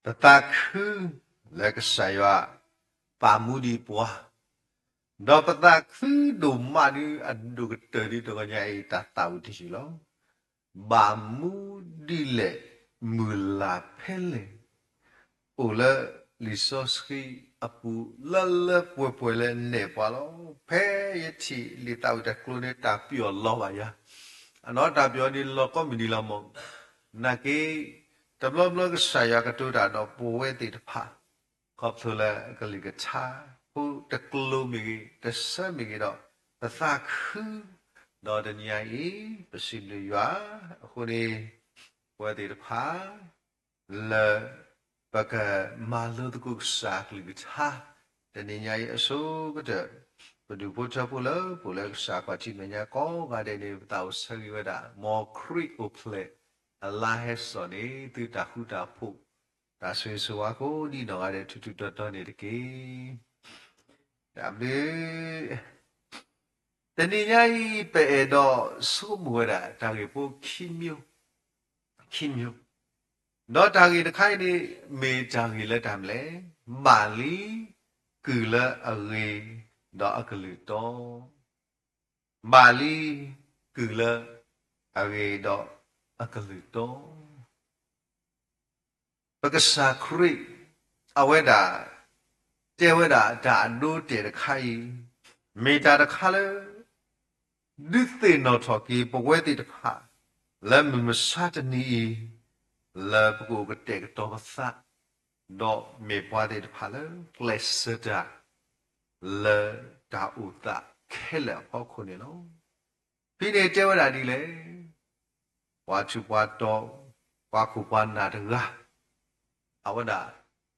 ပသးခုလၢကစၢ်ယွၤပာ်မူဒံးပှၤ, ဒီးပသးခုဒိၣ်မးဒုးအဒိၣ်ကတၢၢ်ဒ်တဂီၤညါအံၤ တၢ်သးဝံၣ်တယုၢ်လီၤ. ဘၣ်မူဒ်လဲၣ်, မုၢ်လၢ်ဖဲလဲၣ်, အိၣ်လၢလံာ်စီဆှံအပူၤ လၢလၢပှဲၤပှဲၤလၢနဲၣ်ပှၤလီၤ. ဖဲယထံၣ်လံာ်သးဝံၣ်တၢ်ကျိၤန့ၣ် တၢ်ပျီၢ်လီၤဘၣ်ယၤ, အနီၢ်တၢ်ပျီၢ်န့ၣ်လီၤကိးမုၢ်နံၤလီၤမၢ်. နာ်က့ တဘျီဘျီကစၢ်ယွၤကတိၤတၢ်ဒီးပဝဲသ့ၣ်တဖၣ် ခီဖျိလၢအကလုၢ်ကထါ ဖိတကျိၤမ့ၢ်ဂ့ၤ, တဆၢမ့ၢ်ဂ့ၤဒီး ပသးခု, ဒီးတနံၤညါအံၤ ပစံးဘျုးယွၤအဃိန့ၣ် ပဝဲသ့ၣ်တဖၣ် လၢပကမၤလိသကိးကစၢ်အကလုၢ်ကထါ တနံၤညါအံၤအဆိကတၢၢ်, ပဒူၣ်ဖိထၢဖိလၢ ပအိၣ်လၢကစၢ်ခီၣ်ထံးမဲာ်ညါကိးဂၤဒဲးန့ၣ် ပသးအိၣ်ဆၢဂ့ၤဝဲဒၣ် မ်ခရံာ်အိၣ်ဖျဲၣ်အလါဟဲစိာ်န့ၣ် သုတၢ်ဃူတၢ်ဖိး တၢ်ဆိၣ်ဂ့ၤဆိၣ်ဝါကိးဒံနီၢ်ဂၤဒဲး ထူးထူးတီၤတီၤန့ၣ်တက့ၢ်. တၢ်ဘျုး တနံၤညါအံၤ ပအဲၣ်ဒိးဆိကမိၣ်ဝဲဒၣ် တၢ်ဂ့ၢ်ဖိခံမၠိ, ခံမၠိ, ဒီးတၢ်ဂ့ၢ်တခါအံၤန့ၣ် မ့ၢ်တၢ်ဂ့ၢ်လၢတၢ်မနုၤလဲၣ်, ဘၣ်လံ ကုၢ်လၢအဂ့ၤ ဒီးအကလုၢ်တီ, ဘၣ်လံ ကုၢ်လၢအဂ့ၤဒီးအကလုၢ်တီ. ပကစၢ်ခရံာ် အဝဲဒၣ် တဲဝဲဒၣ်တၢ်အဒိတဲာ်တခါအံၤ မ့ၢ်တၢ်တခါလၢ ဒုးသ့ၣ်နီၣ်ထီၣ်က့ၤပဝဲသ့ၣ်တဖၣ် လၢမုၢ်မဆါတနံၤအံၤ လၢပကအိၣ်ကတဲာ်ကတီၤပသး ဒီးမ့ၢ်ပှၤသ့ၣ်တဖၣ်လၢကျဲးစၢးတၢ် လၢတၢ်အိၣ်သးခဲလၢာ်အဖီခိၣ်န့ၣ်လီၤ. ဖဲန့ၣ်တဲဝဲဒၣ်ဒ်လဲၣ်, ပှၤထူးပှၤတီၤ ပှၤခိၣ်ပှၤနၢ်တဂၤ အဝဲဒၣ်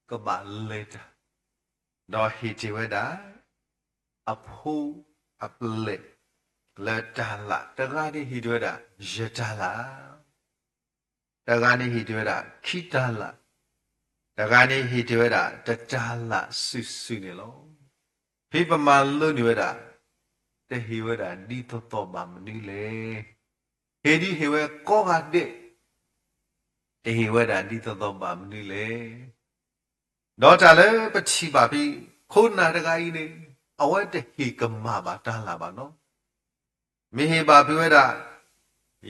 ကဘၣ်လဲၤတၢ် ဒီးဟ့ၣ်တ့ၢ်ဝဲဒၣ် အဖိအပျဲၢ်လၢတၤလၣ်, တဂၤန့ၣ်ဟ့ၣ်တ့ၢ်ဝဲဒၣ်ယဲၢ်တၤလၣ်, တဂၤန့ၣ်ဟ့ၣ်တ့ၢ်ဝဲဒၣ်ခံတၤလၣ်, တဂၤန့ၣ်ဟ့ၣ်တ့ၢ်ဝဲဒၣ်တတၤလၣ်စုာ်စုာ်န့ၣ်လီၤ. ဖဲပမၤလိန့ၢ်ဝဲဒၣ် တဟ့ၣ်ဝဲဒၣ်ဒ်သိးသိးဘၣ်မနုၤလဲၣ်. ဟ့ၣ်ဒ်ဟ့ၣ်ဝဲကိးဂၤဒဲး တဟ့ၣ်ဝဲဒၣ်ဒ်သိးသိးဘၣ်မနုၤလဲၣ်. ဒီးတၢ်လၢပထံၣ်ဘၣ်ဖဲ ခိၣ်နၢ်တဂၤအံၤန့ၣ် အဝဲတဟ့ၣ်ကမၣ်ဘၣ်တၤလၣ်ဘၣ်နီၤ. မ့ၢ်ဟ့ၣ်ဘၣ်ဖဲဝဲဒၣ်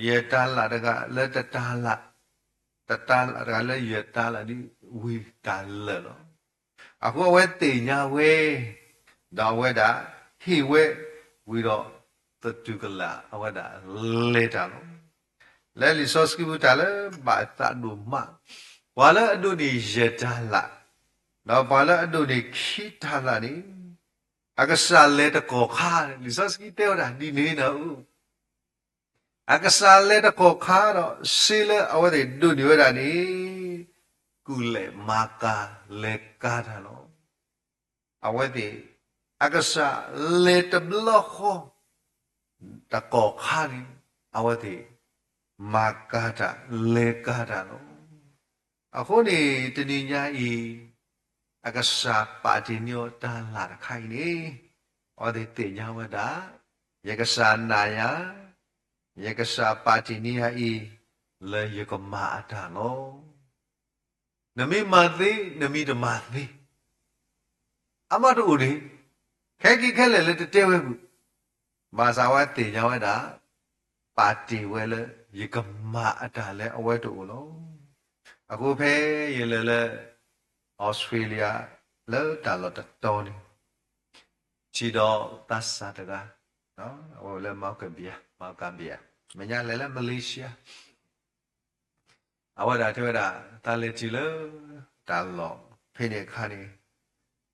ယဲၢ်တၤလၣ်တဂၤလၢတတၤလၣ်, တတၤလၣ်တဂၤလၢယဲၢ်တၤလၣ်ဒ်ဝံၤတၢ်လၢာ်လီၤ. အဃိအဝဲသ့ၣ်ညါဝဲ, ဒီးအဝဲဒၣ်ဟ့ၣ်ဝဲဝံၤဒီး သတူၢ်ကလာ်အဝဲဒၣ်လဲၤတၢ်လီၤ. လၢလံာ်စီဆှံပူၤတၢ်လၢဘၣ်အသးဒိၣ်မး, ပှၤလၢအဒိးန့ၢ်ယဲၢ်တၤလၣ်, ဒီးပှၤလၢအဒိးန့ၢ်ခံတၤလၣ်န့ၣ်, အကစၢ်လဲၤတကီၢ်ခါ, လံာ်စီဆှံတဲဝဲဒၣ်ဒ်န့ၣ်နၤဧၢ အကစၢ်လဲၤတကီၢ်ခါဒီး စ့လၢအဝဲသ့ၣ်ဒိးန့ၢ်ဝဲဒၣ်န့ၣ်, ကူၣ်လဲၤမၤကၤလဲၤကၤတၢ်လီၤ. အဝဲသ့ၣ် အကစၢ်လဲၤတဘျီဃီ တကီၢ်ခါန့ၣ် အဝဲသ့ၣ် မၤကၤတၢ်လဲၤကၤတၢ်လီၤ. အဃိန့ၣ် တနံၤညါအံၤ အကစၢ်ပာ်တ့ၢ်န့ၢ်အီၤတၤလၣ်တခါအံၤန့ၣ်, အဝဲသ့ၣ်သ့ၣ်ညါဝဲဒၣ်, ယကစၢ်နာ်ယၤ, ယကစၢ်ပာ်တ့ၢ်န့ၢ်ယၤအံၤ လၢယကမၤအတၢ်လီၤ. နမ့ၢ်မၤသ့, နမ့ၢ်တမၤသ့, အမ့ၢ်တအိၣ်န့ၣ်, ခဲက့ၤခဲလၢာ်လၢတတဲဝဲမုၢ်, ဘၣ်ဆၣ်ဝဲသ့ၣ်ညါဝဲဒၣ်, ပာ်တ့ၢ်ဝဲလၢ ယကမၤအတၢ်လၢအဝဲတအိၣ်လီၤ. အဃိဖဲယလဲၤလၢ Australia လၢတၢ်လီၢ်တတီၤန့ၣ်, ထံၣ်ဒီးသးစၢ်တဂၤ, အဝဲလၢ Mount Gambier, Mount Gambier, မဲာ်ညါလဲၤလၢ Malaysia အဝဲဒၣ်တဲဝဲဒၣ် တၢ်လဲၤတုၤလၢ တၢ်လီၢ်ဖဲန့ၣ်အခါန့ၣ်,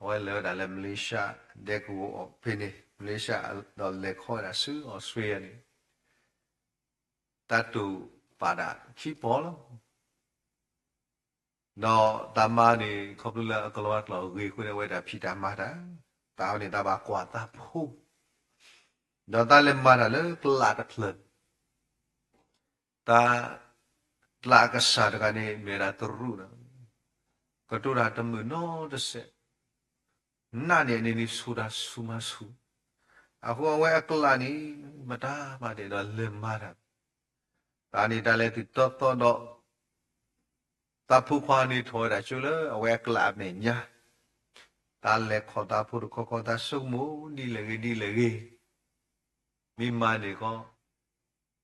အဝဲလဲၤဝဲဒၣ်လၢ Malaysia ဒဲကဝီၤအီၤဖဲန့ၣ် Malaysia ဒီးလဲၤခီဝဲဒၣ်ဆူ Australia န့ၣ်, တၢ်တိာ်ပာ်ဒၣ်ခံပီၤလီၤ. ဒီးတၢ်မၤန့ၣ် ခီဖျိလၢအကလီၤဝါကျိာ်အဂ့ၤအဃိန့ၣ် အဝဲဒၣ်ဖံးတၢ်မၤတၢ်, တၢ်အီၤန့ၣ် တၢ်ဘၣ်ကွၢ်သးဖိ ဒီးတၢ်လဲၤမၤတၢ်လၢကျးတဖျၢၣ်, တၢ်ကျးအကစၢ်တဂၤန့ၣ် မ့ၢ်ဝဲဒၣ်တရူးဒီး, ကတိၤတၢ်တမုာ်နီတစဲး, နးန့ၢ်အန့ၣ်ဆူၣ်တၢ်ဆူၣ်မၤဆူၣ်, အဃိအဝဲအကျးန့ၣ် မတၤမၤဒဲးဒီးလဲၤမၤတၢ်, တၢ်န့ၣ်တၢ်လဲၤတုၤတီတီဒီး သးဖိခွါန့ၣ်ထီၣ်ဝဲဒၣ်ကၠိလၢအဝဲအကျးအမဲာ်ညါ, တၢ်လဲၤခီၣ်သးဖိတခီခီ တၢ်ဆိကမိၣ်ဒ်လဲၣ်ဂ့ၤဒ်လဲၣ်ဂ့ၤ, မ့ၢ်မၤန့ၢ်ကီး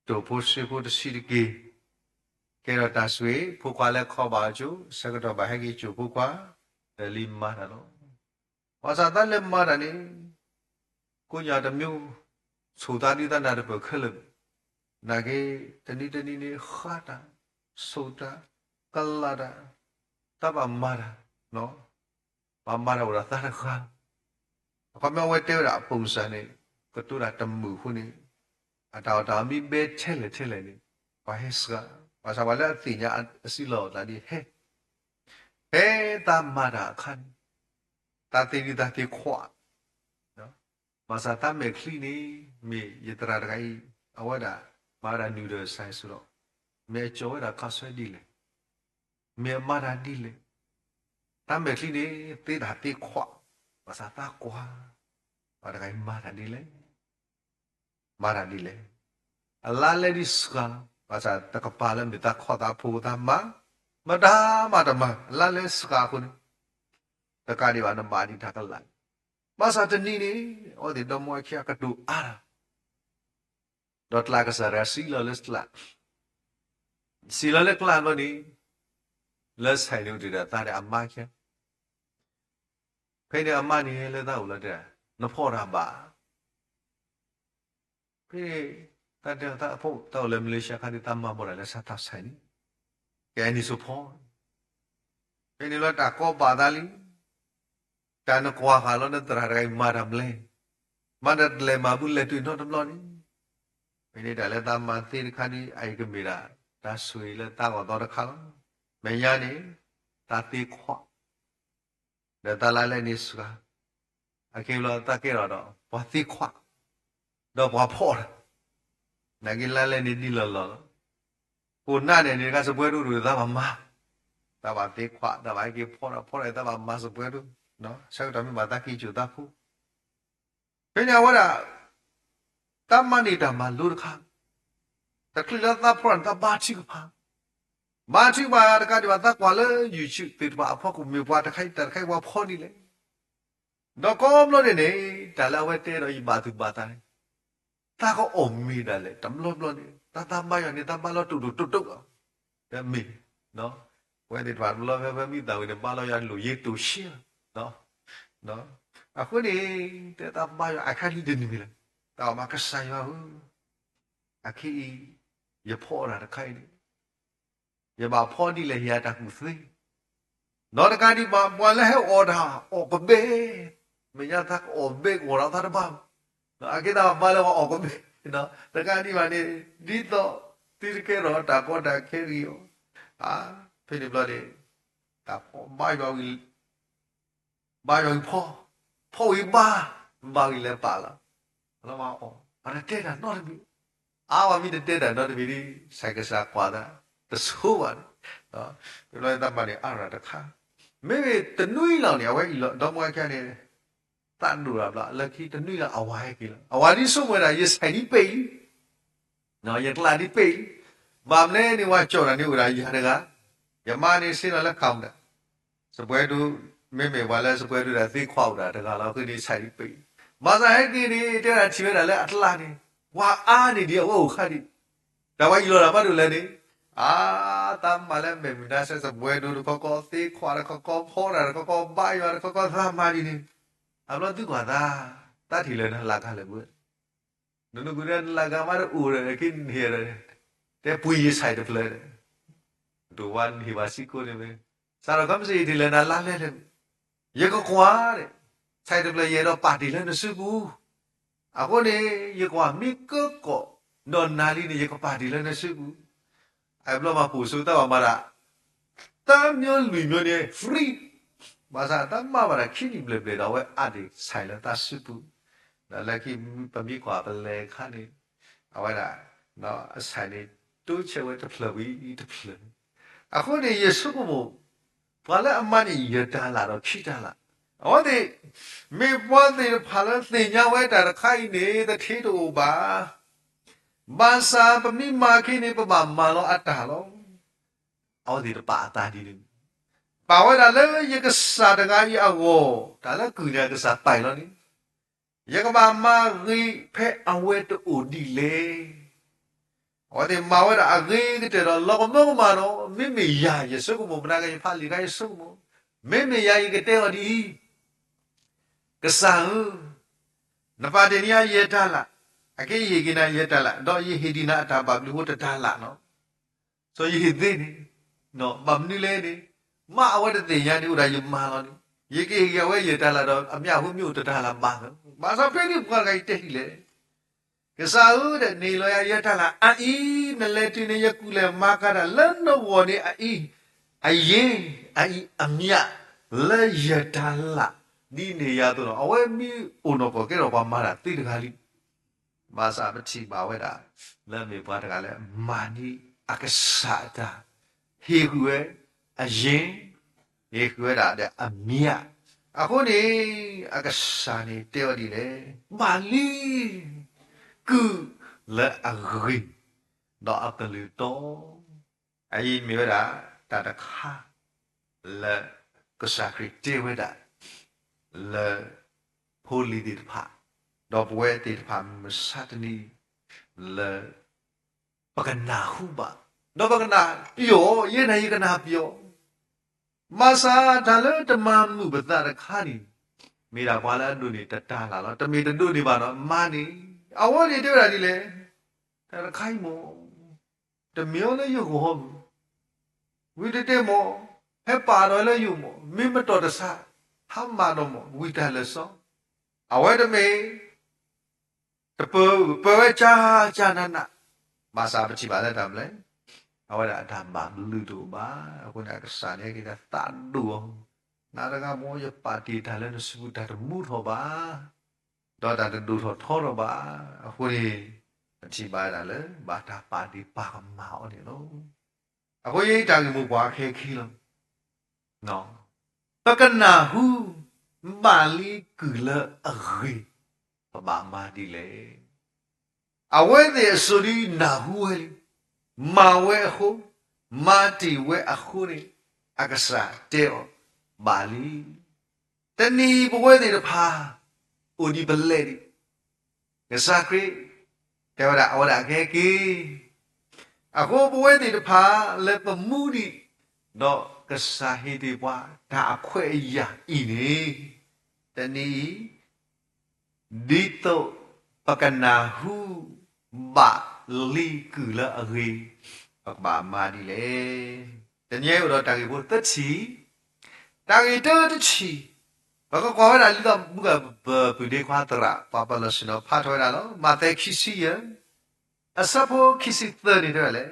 တိၢ်ဖိစ့ဖိတဆံးတက့ၢ်, ကဲထီၣ်တၢ်ဆိၣ်ဂ့ၤ ဖိခွါလၢခီဘၣ်အီၤကၠိ ဆၢကတီၢ်ဘၣ်ဟဲက့ၤကၠိၣ်ဖိခွါ, ဒီးလံမၤတၢ်လီၤ. ဘၣ်ဆၣ်တၢ်လၢမၤတၢ်န့ၣ် ကိးညါတမံၤ ဆိၣ်သးဒုးသးနၢ်တပၢၢ်ခဲလၢာ်, နာ်က့ တနံၤတနံၤန့ၣ် ဃါတၢ်, ဆိၣ်တၢ်, ကလးတၢ်, တၢ်ဘၣ်မၤတၢ်, ဘၣ်မၤတၢ်အိၣ်ဒီးသးတဂၤ, အခီပညီအဝဲတဲဝဲဒၣ်အပိၢ်စၢ်န့ၣ် ကတိၤတၢ်တမုာ်အဃိန့ၣ် အတၢ်အီၣ်တၢ်အီမ့ၢ်ဘဲထဲလဲၣ်ထဲလဲၣ်န့ၣ် ပှၤဟဲစှၤ, ဘၣ်ဆၣ်ပှၤလၢအသ့ၣ်ညါအစုလီၢ်အသးဒ်ဟဲ ဖဲတၢ်မၤတၢ်အခါန့ၣ် တၢ်သ့ၣ်ဒံးတၢ်သ့ၣ်ခွး, ဘၣ်ဆၣ်တၢ်မဲာ်ချံန့ၣ် မ့ၢ်ယသရၣ်တဂၤအံၤ အဝဲဒၣ်မၤဝဲဒၣ်နုာ်ဒီးစၢ်ယ့ၣ်ၡူးဒီး မ့ၢ်အကၠီၤဝဲဒၣ်ခါဆၢဒ်လဲၣ်, မ့ၢ်အမၤတၢ်ဒ်လဲၣ်, တၢ်မဲာ်ချံန့ၣ် သ့တၢ်သ့ခွး, ဘၣ်ဆၣ်တၢ်ကွၢ် ပှၤတဂၤအံၤမၤတၢ်ဒ်လဲၣ်, မၤတၢ်ဒ်လဲၣ်, အလါလဲဒ်စှၤလီၤ, ဘၣ်ဆၣ်တကပၤလၢမ့ၢ်တၢ်ခီၣ်သးဖိတၢ်မၤ, မတၤမၤတမၤ အလါလဲစှၤအဃိန့ၣ် တကးဒံးဘၣ်နဘၣ်ဒံးတၢ်ကလး, ဘၣ်ဆၣ်တနံၤန့ၣ် အဝဲသ့ၣ်ဒီမါဝၤခံဂၤကတိၤအါတၢ် ဒီးကျးကစၢ်တဂၤစံးလီၤလၢကျး, စံးလီၤလၢကျးဘျီန့ၣ် လၢစဲးန့ၣ်အိၣ်တ့ၢ်ဒီးသးဒီးအမါခံဂၤ, ဖဲန့ၣ်အမါန့ၣ်လၢသးအိၣ်လီၤတဲဒၣ် နဖီၣ်တၢ်ဘၣ် ဖဲန့ၣ် တၢ်တဲအီၤ တၢ်အိၣ်လၢမလ့ၤၡါခါဒ်သးမၤဘၣ်ဒၣ်လၢဆါတၢ်ဆဲးန့ၣ်, ကဲအနံၣ်စိၤဖီ, ဖဲန့ၣ်လီၤတၢ်ကီဘၣ်သးလံ, တၢ်နကွၢ်ဃာ်လီၤနသရၣ်တဂၤအံၤမၤတၢ်မလဲၣ်, မၤတၢ်တလဲၤမၤဘူၣ်လဲၤတုၤနီတဘျီန့ၣ်, ဖဲန့ၣ်တၢ်လၢသးမၤသ့တခါဒ်အံၤကမ့ၢ်ဒၣ် တၢ်ဆိၣ်ဂ့ၤလၢသးဂီၢ်သီတခါလီၤ, မဲာ်ညါန့ၣ် တၢ်သ့ခွး ဒီးတၢ်လါလဲန့ၣ်စှၤ, အခဲအံၤလီၤသးကဲထီၣ်ဒီး ပှၤသ့ခွး, ဒီးပှၤဖီၣ်တၢ်, နာ်က့လါလဲန့ၣ်ဒ်လီၢ်လီၢ်လီၤ, ကိးနါန့ၣ်န့ၣ် တခါစပွဲဒိၣ်ဒိၣ်သးဘၣ်မၤ, တၢ်ဘၣ်သ့ခွး တၢ်ဘၣ်ဟဲက့ၤဖီၣ်တၢ်ဖီၣ်တၢ်သးဘၣ်မၤစပွဲဒိၣ်, ဆၢကတီၢ်မ့ၢ်ဘၣ်သးက့ၤကၠိၣ်သးဖိ ဖဲန့ၣ်အဝဲဒၣ် တၢ်မၤန့ၢ်တၢ်မၤလိတခါ, တချုးလၢသးဖီၣ်န့ၣ် သးဘါထုကဖၣ်, ဘါထုကဖၣ်တကးဒံးဘၣ် သးကွၢ်လၢ YouTube သ့ၣ်တဖၣ်အဖီခိၣ် မ့ၢ်ပှၤတခါအံၤတၢ်တခါအံၤပှၤဖီၣ်ဒ်လဲၣ်, ဒီးကိးဘျီန့ၣ်န့ၣ် တၢ်လၢအဝဲတဲဒီးယဘၣ်သူၣ်ဘၣ်သးန့ၣ် သးကအီၣ်မ့ၤဒၣ်လဲာ် တဘျီဘျီန့ၣ် တၢ်သးဘါယွၤန့ၣ် သးဘါလီၤတိၢ်တိၢ်တိၢ်တိၢ်လီၤ, တမ့ၢ် ပဝဲသ့ၣ်တဖၣ်တဘျီဖဲဖဲမ့ၢ်သးဝံၤန့ၣ် ဘါလီၤယွၤလိၣ်ယ့တိၢ်ဆံးလီၤ, အဃိန့ၣ် တဲသးဘါယွၤအခါလံတနံၤလီၤ, တၢ်အီၣ်မးကစၢ်ယွၤဧၢ, အခဲအံၤ ယဖီၣ်အီၣ်တၢ်တခါအံၤန့ၣ် ယဘၣ်ဖီၣ်ဒ်လဲၣ်ယၤတၢ်ကူၣ်သ့, ဒီးတကးဒံးဘၣ် ပှၤလၢဟဲအီၣ်တၢ်အီၣ်ကဘဲ, မဲာ်ညါသးကအီၣ်ဘဲကဝီၤဒီးသးတဘၣ်, အကဲသးဘၣ်ဘါလၢပှၤအီၣ်ကဘဲ, တကးဒံးဘၣ်န့ၣ် ဒ်သိးသုတကဲထီၣ်တၢ်ကီတၢ်ခဲဂ့ၤအီၤ, ဖဲန့ၣ်ဘျီန့ၣ် တၢ်ဖီၣ်ဘါယွၤဝံၤ ဘါယွၤဝံၤဖီၣ်, ဖီၣ်ဝံၤဘါ, ဘါဝံၤလဲၤပာ်လီၤ, လီၤမးအီၤ ပှၤတတဲတၢ်နီတမံၤ, အါဝဲမ့ၢ်တတဲတၢ်နီတမံၤဒ် ဆဲးကစၢ်ကွၢ်သး တဆိဘၣ်န့ၣ်, တဘျီတၢ်မၤန့ၣ်အါရၤတခါ, မ့မ့ၢ်တနွံလီၤန့ၣ် အဝဲအံၤလီၤ ဒီမါဝၤခံဂၤန့ၣ် သးဒိၣ်တၢ်ဘျီ လၢခံတနွံလီၤအဝၤဟဲက့ၤလီၤ အဝၤဒ်ဆိကမိၣ်ဝဲဒၣ် ယဆဲးဒ်ပဲာ်လံ ယကျးဒ်ပဲာ်လံ, ဘၣ်မနုၤန့ၣ် ဝၤကၠီၣ်တၢ်န့ၣ်အိၣ်ဒၣ်ယၤတဂၤ, ယမါန့ၣ်ဆ့ၣ်နီၤလၢခးမုၢ်ဒၣ်, စပွဲဒိၣ်, မ့မ့ၢ်ပှၤလၢစပွဲဒိၣ်ဒၣ်သ့ခွးအိၣ်ဒၣ်တဂၤလီၤ အဃိန့ၣ်ဆဲးဒ်ပဲာ်လံ, ဘၣ်ဆၣ်ဟဲက့ၤန့ၣ် တဲဒၣ်ထံၣ်ဝဲဒၣ်လၢအကျါန့ၣ် ပှၤအါန့ၢ်ဒံးအဝဲအိၣ်ခါဒံး, တၢ်ဝဲအံၤလီၤဒၣ်ဘၣ်ဒိၣ်လဲၣ်န့ၣ်, အါ, တၢ်မၤလၢမဲာ်မုာ်နါဆဲး စပွဲဒိၣ်တခီခီ သ့ခွးတခီခီ ဖီတၢ်တခီခီ ဘါယွၤတခီခီ သးမၤဒ်န့ၣ်, အဘျီသုကွၢ်သး, တၢ်ထံၣ်လၢနလၢ်ကၤလၢာ်ပှဲၤ နနုာ်ကွံာ်ဒီးနလၢ်ကၤမး တအိၣ်ဒီးက့ၤန့ၢ်ဒီး, တဲပှ့ၤယဆဲးတဖျၢၣ်ဒီး, ဒိၣ်ဝါန့ၢ်ဘၣ်စ့ၢ်ကီးန့ၣ်ဝဲ, စးထီၣ်ခီမ့ၢ်စ့ၢ်ယထံၣ်လၢနလါလဲလၢာ်, ယကကွၢ်ဒီး, ဆဲးတဖျၢၣ်ယအဲၣ်ဒိးပာ်တ့ၢ်လၢနစုပူၤ, အဃိန့ၣ် ယကွၢ်မ့ၢ်ကၢကီၢ်, ဒီးနၤလံန့ၣ် ယကပာ်တ့ၢ်လၢနစုပူၤ, အဘျီမၤပိာ်ဆိတၢ်ဘၣ်မၤဒၣ် တၢ်မျိုးလွံၢ်မျိုးန့ၣ် free, ဘၣ်ဆၣ်တၢ်မၤဘၣ်ဒၣ်ခံနံၣ်ဘျဲၣ်ဘျဲၣ်ဒီး အဝဲအါဒံးဆဲးလၢတၢ်စုပူၤ, ဒီးလၢခံပမ့ၢ်ကွၢ်ပလဲၤခါန့ၣ်, အဝဲဒၣ်, အဆဲးန့ၣ် တိစဲးဝဲတဖျၢၣ်ဝံၤတဖျၢၣ်, အဃိန့ၣ် ယဆိကမိၣ်, ပှၤလၢအမၤန့ၢ်ယတၢ်လၢ်ဒီးခံတၢ်လၢ်, အဝဲသ့ၣ်, မ့ၢ်ပှၤသ့ၣ်တဖၣ်လၢသ့ၣ်ညါဝဲတၢ်တခါအံၤန့ၣ် တထံတအိၣ်ဘၣ် ဘၣ်ဆၣ်ပမ့ၢ်မၤခဲန့ၣ် ပဘၣ်မၤလီၤအတၢ်လီၤ. အဝဲသ့ၣ်တပာ်အသးဒ်န့ၣ်, ပာ်ဝဲဒၣ်လၢယကစၢ်တဂၤအံၤအဂီၢ်, တၢ်လၢကုၢ်န့ၣ် အကစၢ်ပာ်အံၤလီၤန့ၣ်, ယကဘၣ်မၤဂ့ၤဖဲအဝဲတအိၣ်ဒ်လဲၣ်. အဝဲသ့ၣ်မၤဝဲဒၣ်အဂ့ၤကတၢၢ်ဒီး လီၤကမၢကမၣ်ဒီး, မ့မ့ၢ်ယၤယဆိကမိၣ်, မနၤကယဖးလံာ်ခါယဆိကမိၣ်, မ့မ့ၢ်ယၤယကတဲအီၤဒ်အံၤ, ကစၢ်ဧၢ, နပာ်တ့ၢ်န့ၢ်ယၤယဲၢ်တၤလၣ်, အက့ယဟ့ၣ်က့ၤနၤယဲၢ်တၤလၣ်, ဒီးယဟ့ၣ်ဒံးနၤအတၢ်ဘၣ်ဘျုးဖိတတၤလၣ်နီၤ. စီၤယဟ့ၣ်သ့န့ၣ်, ဘၣ်မနုၤလဲၣ်န့ၣ်, မ့ၢ်အဝဲတသ့ၣ်ညါန့ၣ် အိၣ်ဒၣ်ယမၤလီၤန့ၣ်, ယကဟ့ၣ်က့ၤအဝဲယဲၢ်တၤလၣ်ဒီး အမျးအဃိမ့ၢ်အိၣ်တတၤလၣ်ဘၣ်သၢ, ဘၣ်ဆၣ်ဖဲန့ၣ်ပှၤတဂၤအံၤတဲဒ်လဲၣ်, ကစၢ်ဧၢ, နဟ့ၣ်လီၤယၤယဲၢ်တၤလၣ်အအံၤ, နလဲၤတုၤန့ၣ် ယကူၣ်လဲၤမၤကၤတၢ်လၢနဂီၢ်န့ၣ်အအံၤ, အယ့ၢ်, အအံၤအမျး, လၢယဲၢ်တၤလၣ်, ဒ်န့ၣ်ယၤအသိးဒီး အဝဲမ့ၢ်အိၣ်နီၢ်ကီၢ်ကဲထီၣ်ပှၤမၤတၢ်သ့တဂၤလံ. ဘၣ်ဆၣ်ပထံၣ်ဘၣ်ဝဲဒၣ် လၢအမ့ၢ်ပှၤတဂၤလၢမၤန့ၢ်အကစၢ်အတၢ်, ဟ့ၣ်ဃုာ်ဝဲအယ့ၢ်, ဟ့ၣ်ဃုာ်ဝဲဒၣ်ဒီးအမျး, အဃိန့ၣ် အကစၢ်န့ၣ်တဲဝဲဒ်လဲၣ်, ဘၣ်လံ, ကုၢ်လၢအဂ့ၤ, ဒီးအကလုၢ်တီ အအံၤမ့ၢ်ဝဲဒၣ် တၢ်တခါ လၢကစၢ်ခရံာ်တဲဝဲဒၣ် လၢ ဖိလံၤသ့ၣ်တဖၣ်, ဒီးပဝဲသ့ၣ်တဖၣ်မုၢ်မဆါတနံၤ လၢ ပကနၢ်ဟူဘၣ်, ဒီးပကနၢ်ပျီၣ်, ယဲၢ်နၤယကနၢ်ပျီၣ်, ဘၣ်ဆၣ်တၢ်လၢတမၤမုာ်ပသးတခါန့ၣ်, မ့ၢ်ဒၣ်ပှၤလၢအဒိးန့ၢ်တတၤလၣ်လီၤ. တမ့ၢ်တဒိးန့ၢ်ဘၣ်ဒီးမၤန့ၣ်, အဝဲန့ၣ်တဲဝဲဒၣ်ဒ်လဲၣ်, တၢ်တခါအံၤမ့ၢ် တမ့ၢ်အီၤလၢယဂီၢ်ဟီမ့ၢ်, ဝံၤတတဲမ့ၢ်, ဟဲပာ်ဒီးလၢယအိၣ်မ့ၢ်, မ့ၢ်မတီၢ်တဆါ, ဟါမၢ်ဒီးမ့ၢ် ဝံၤတၢ်လၢာ်စီ, အဝဲတမ့ၢ် တပၢၤ, ပၢၤဝဲကၢ်ကၢ်နးနး, ဘၣ်ဆၣ်ပထံၣ်ဘၣ်လၢတၢ်မနုၤလဲၣ်, အဝဲဒၣ်အတၢ်ဘၣ်ဘျုးတအိၣ်ဘၣ်. အဃိန့ၣ် အကစၢ်န့ၣ် က့ၤတၢ်သးဒိၣ်အီၤ, နၤတဂၤမ့ၢ် ယပာ်တ့ၢ်တၢ်လၢနစုပူၤ တၢ်တမူထီၣ်ဘၣ်, ဒီးတၢ်တဒိၣ်ထီၣ်ထီထီၣ်ဘၣ်. အဃိန့ၣ် ပထံၣ်ဘၣ်ဝဲဒၣ်လၢ ဘၣ်တၢ်ပာ်ဒ့ၣ်ပာ်ကမၣ်အီၤန့ၣ်လီၤ. အဃိယတၢ်ဂ့ၢ်မိၢ်ပှၢ်ခဲအံၤလီၤ. ပကနၢ်ဟူ ဘၣ်လံကုၢ်လၢအဂ့ၤ, ပဘၣ်မၤဒ်လဲၣ်. အဝဲသ့ၣ်အစိၤဒ်နၢ်ဟူဝဲလံ, မၤဝဲအဃိ, မၤတ့ၢ်ဝဲအဃိန့ၣ်, အကစၢ်တဲအီၤ, ဘၣ်လံ. တနံၤအံၤပဝဲသ့ၣ်တဖၣ် အိၣ်ဒံးပလဲၣ်ဒံး ကစၢ်ခရံာ် တဲဝဲဒၣ်အဝဲဒၣ်ကဟဲက့ၤ, အဃိပဝဲသ့ၣ်တဖၣ်လၢပမူဒံး, ဒီးကစၢ်ဟ့ၣ်တ့ၢ်ပှၤတၢ်အခွဲးအယာ်အံၤန့ၣ်, တနံၤအံၤ ဒ်သိးပကနၢ်ဟူ ဘၣ်လံကုၢ်လၢအဂ့ၤ, ပကဘၣ်မၤဒ်လဲၣ်. တနံၤအံၤအိၣ်ဒီးတၢ်ဂ့ၢ်ဖိသၢထံၣ်, တၢ်ဂ့ၢ်တၢတထံၣ်, ပကကွၢ်ဝဲဒၣ်လံာ်မူကပပုၢ်ဒ့ခွါသရၣ် ပှၤပလီၢ်ဆ့ၣ်နီၤဖးထီၣ်ဝဲဒၣ်လီၤ. မးသဲခံဆံယဲၢ် အဆၢဖိခံဆံသၢန့ၣ်တဲဝဲလဲၣ်,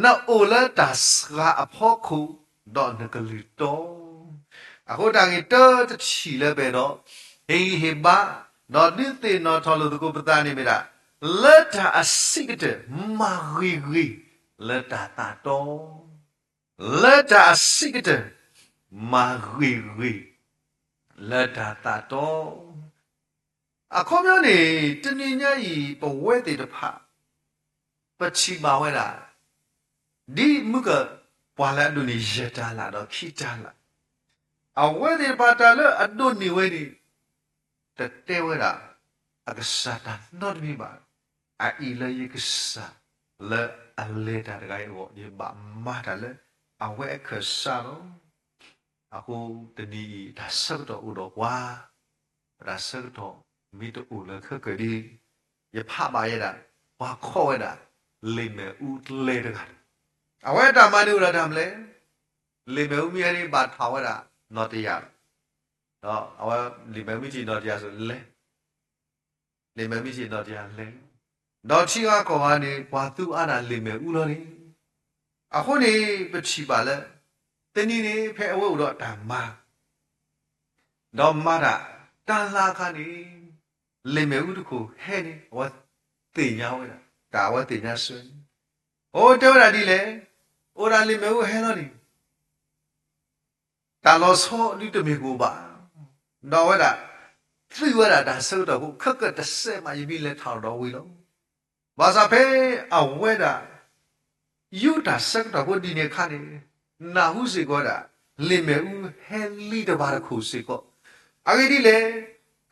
နအိၣ်လၢတၢ်စှၤအဖီခိၣ်, ဒီးနကလုၢ်တီ, အဃိတၢ်ဂ့ၢ်တၢတထံၣ်လၢပအဲၣ်ဒိး ဟ့ၣ်ဂံၢ်ဟ့ၣ်ဘါ, ဒီးဒုးသ့ၣ်နီၣ်ထီၣ်လိာ်သကိးပသးန့ၣ်မ့ၢ်ဒၣ်, လၢတၢ်အဆံးကတၢၢ် မၤဂ့ၤဂ့ၤ လၢတၢ်သးတီ လၢတၢ်အဆံးကတၢၢ် မၤဂ့ၤဂ့ၤ လၢတၢ်သးတီ. အခီပညီန့ၣ် တနံၤညါအံၤ ပဝဲသ့ၣ်တဖၣ် ပထံၣ်ဘၣ်ဝဲဒၣ် ဒ်မုၢ်က ပှၤလၢအဒိးန့ၢ်ယဲၢ်တၤလၣ်ဒီးခံတၤလၣ်, အဝဲသ့ၣ်တဖၣ်တၢ်လၢအဒိးန့ၢ်ဝဲန့ၣ် တတဲဝဲဒၣ် အကစၢ်တၢ်နီတမံၤဘၣ်. အအံၤလၢယကစၢ်လၢအလဲၤတၢ်တဂၤအံၤအဂီၢ် ယဘၣ်မၤတၢ်လၢအဝဲအခၢၣ်စးလီၤ. အဃိတနံၤအံၤ တၢ်ဆၢကတီၢ်အိၣ်ဒီးပှၤ, ပတၢ်ဆၢကတီၢ်မ့ၢ်တအိၣ်လၢခဲကၢၣ်ဒံး, ယဖးဘၣ်ယဲဒၣ် ပှၤခိးဝဲဒၣ် လံာ်မဲာ်အူလဲတဂၤန့ၣ်, အဝဲအတၢ်မၤန့ၣ်အိၣ်ဒီးတၢ်မနုၤလဲၣ်, လံာ်မဲာ်အူမ့ၢ်ဟဲန့ၣ် ဘၣ်ထီၣ်ဝဲဒၣ်နီၢ်တယၢ်လီၤ. ဒီးအဝဲလံာ်မဲာ်အူမ့ၢ်ထံၣ်နီၢ်တယၢ်အသိးလဲၤ, လံာ်မဲာ်အူမ့ၢ်ထံၣ်နီၢ်တယၢ်လဲၤ, ဒီးထံဂၤကီၢ်ဂၤန့ၣ် ပှၤသူအါဒၣ်လံာ်မဲာ်အူလီၤန့ၣ်. အဃိန့ၣ် ပထံၣ်ဘၣ်လၢ တနံၤန့ၣ် ဖဲအဝဲအိၣ်ဒီးတၢ်မၤ ဒီးမၤတၢ် တၢ်လၢအခါန့ၣ် လံာ်မဲာ်အူတခိၣ်ဟဲန့ၣ် အဝဲသ့ၣ်ညါဝဲဒၣ် တၢ်အဝဲသ့ၣ်ညါစၢၤန့ၣ်, အိၣ်တဲဝဲဒၣ်ဒ်လဲၣ်, အိၣ်ဒၣ်လံာ်မဲာ်အူဟဲလီၤန့ၣ် တၢ်လီၤဆီဒုးတမ့ၢ်ကအိၣ်ဘၣ်, ဒီးအဝဲဒၣ် သုးဝဲဒၣ်တၢ်ဆၢကတီၢ်ဖိ ခဲကၢၣ်တစဲးမး ယမ့ၢ်လဲၤထီၣ်ဒီးဝံၤလီၤ. ဘၣ်ဆၣ်ဖဲအဝဲဒၣ် ယူၢ်တၢ်ဆၢကတီၢ်ဖိဒ်န့ၣ်အခါန့ၣ် နၢ်ဟူစ့ၢ်ကီးဝဲဒၣ် လ့ၣ်မ့ၣ်အူဟဲလံတဘါတခိၣ်စ့ၢ်ကီး, အဂ့ၢ်ဒ်လဲၣ်,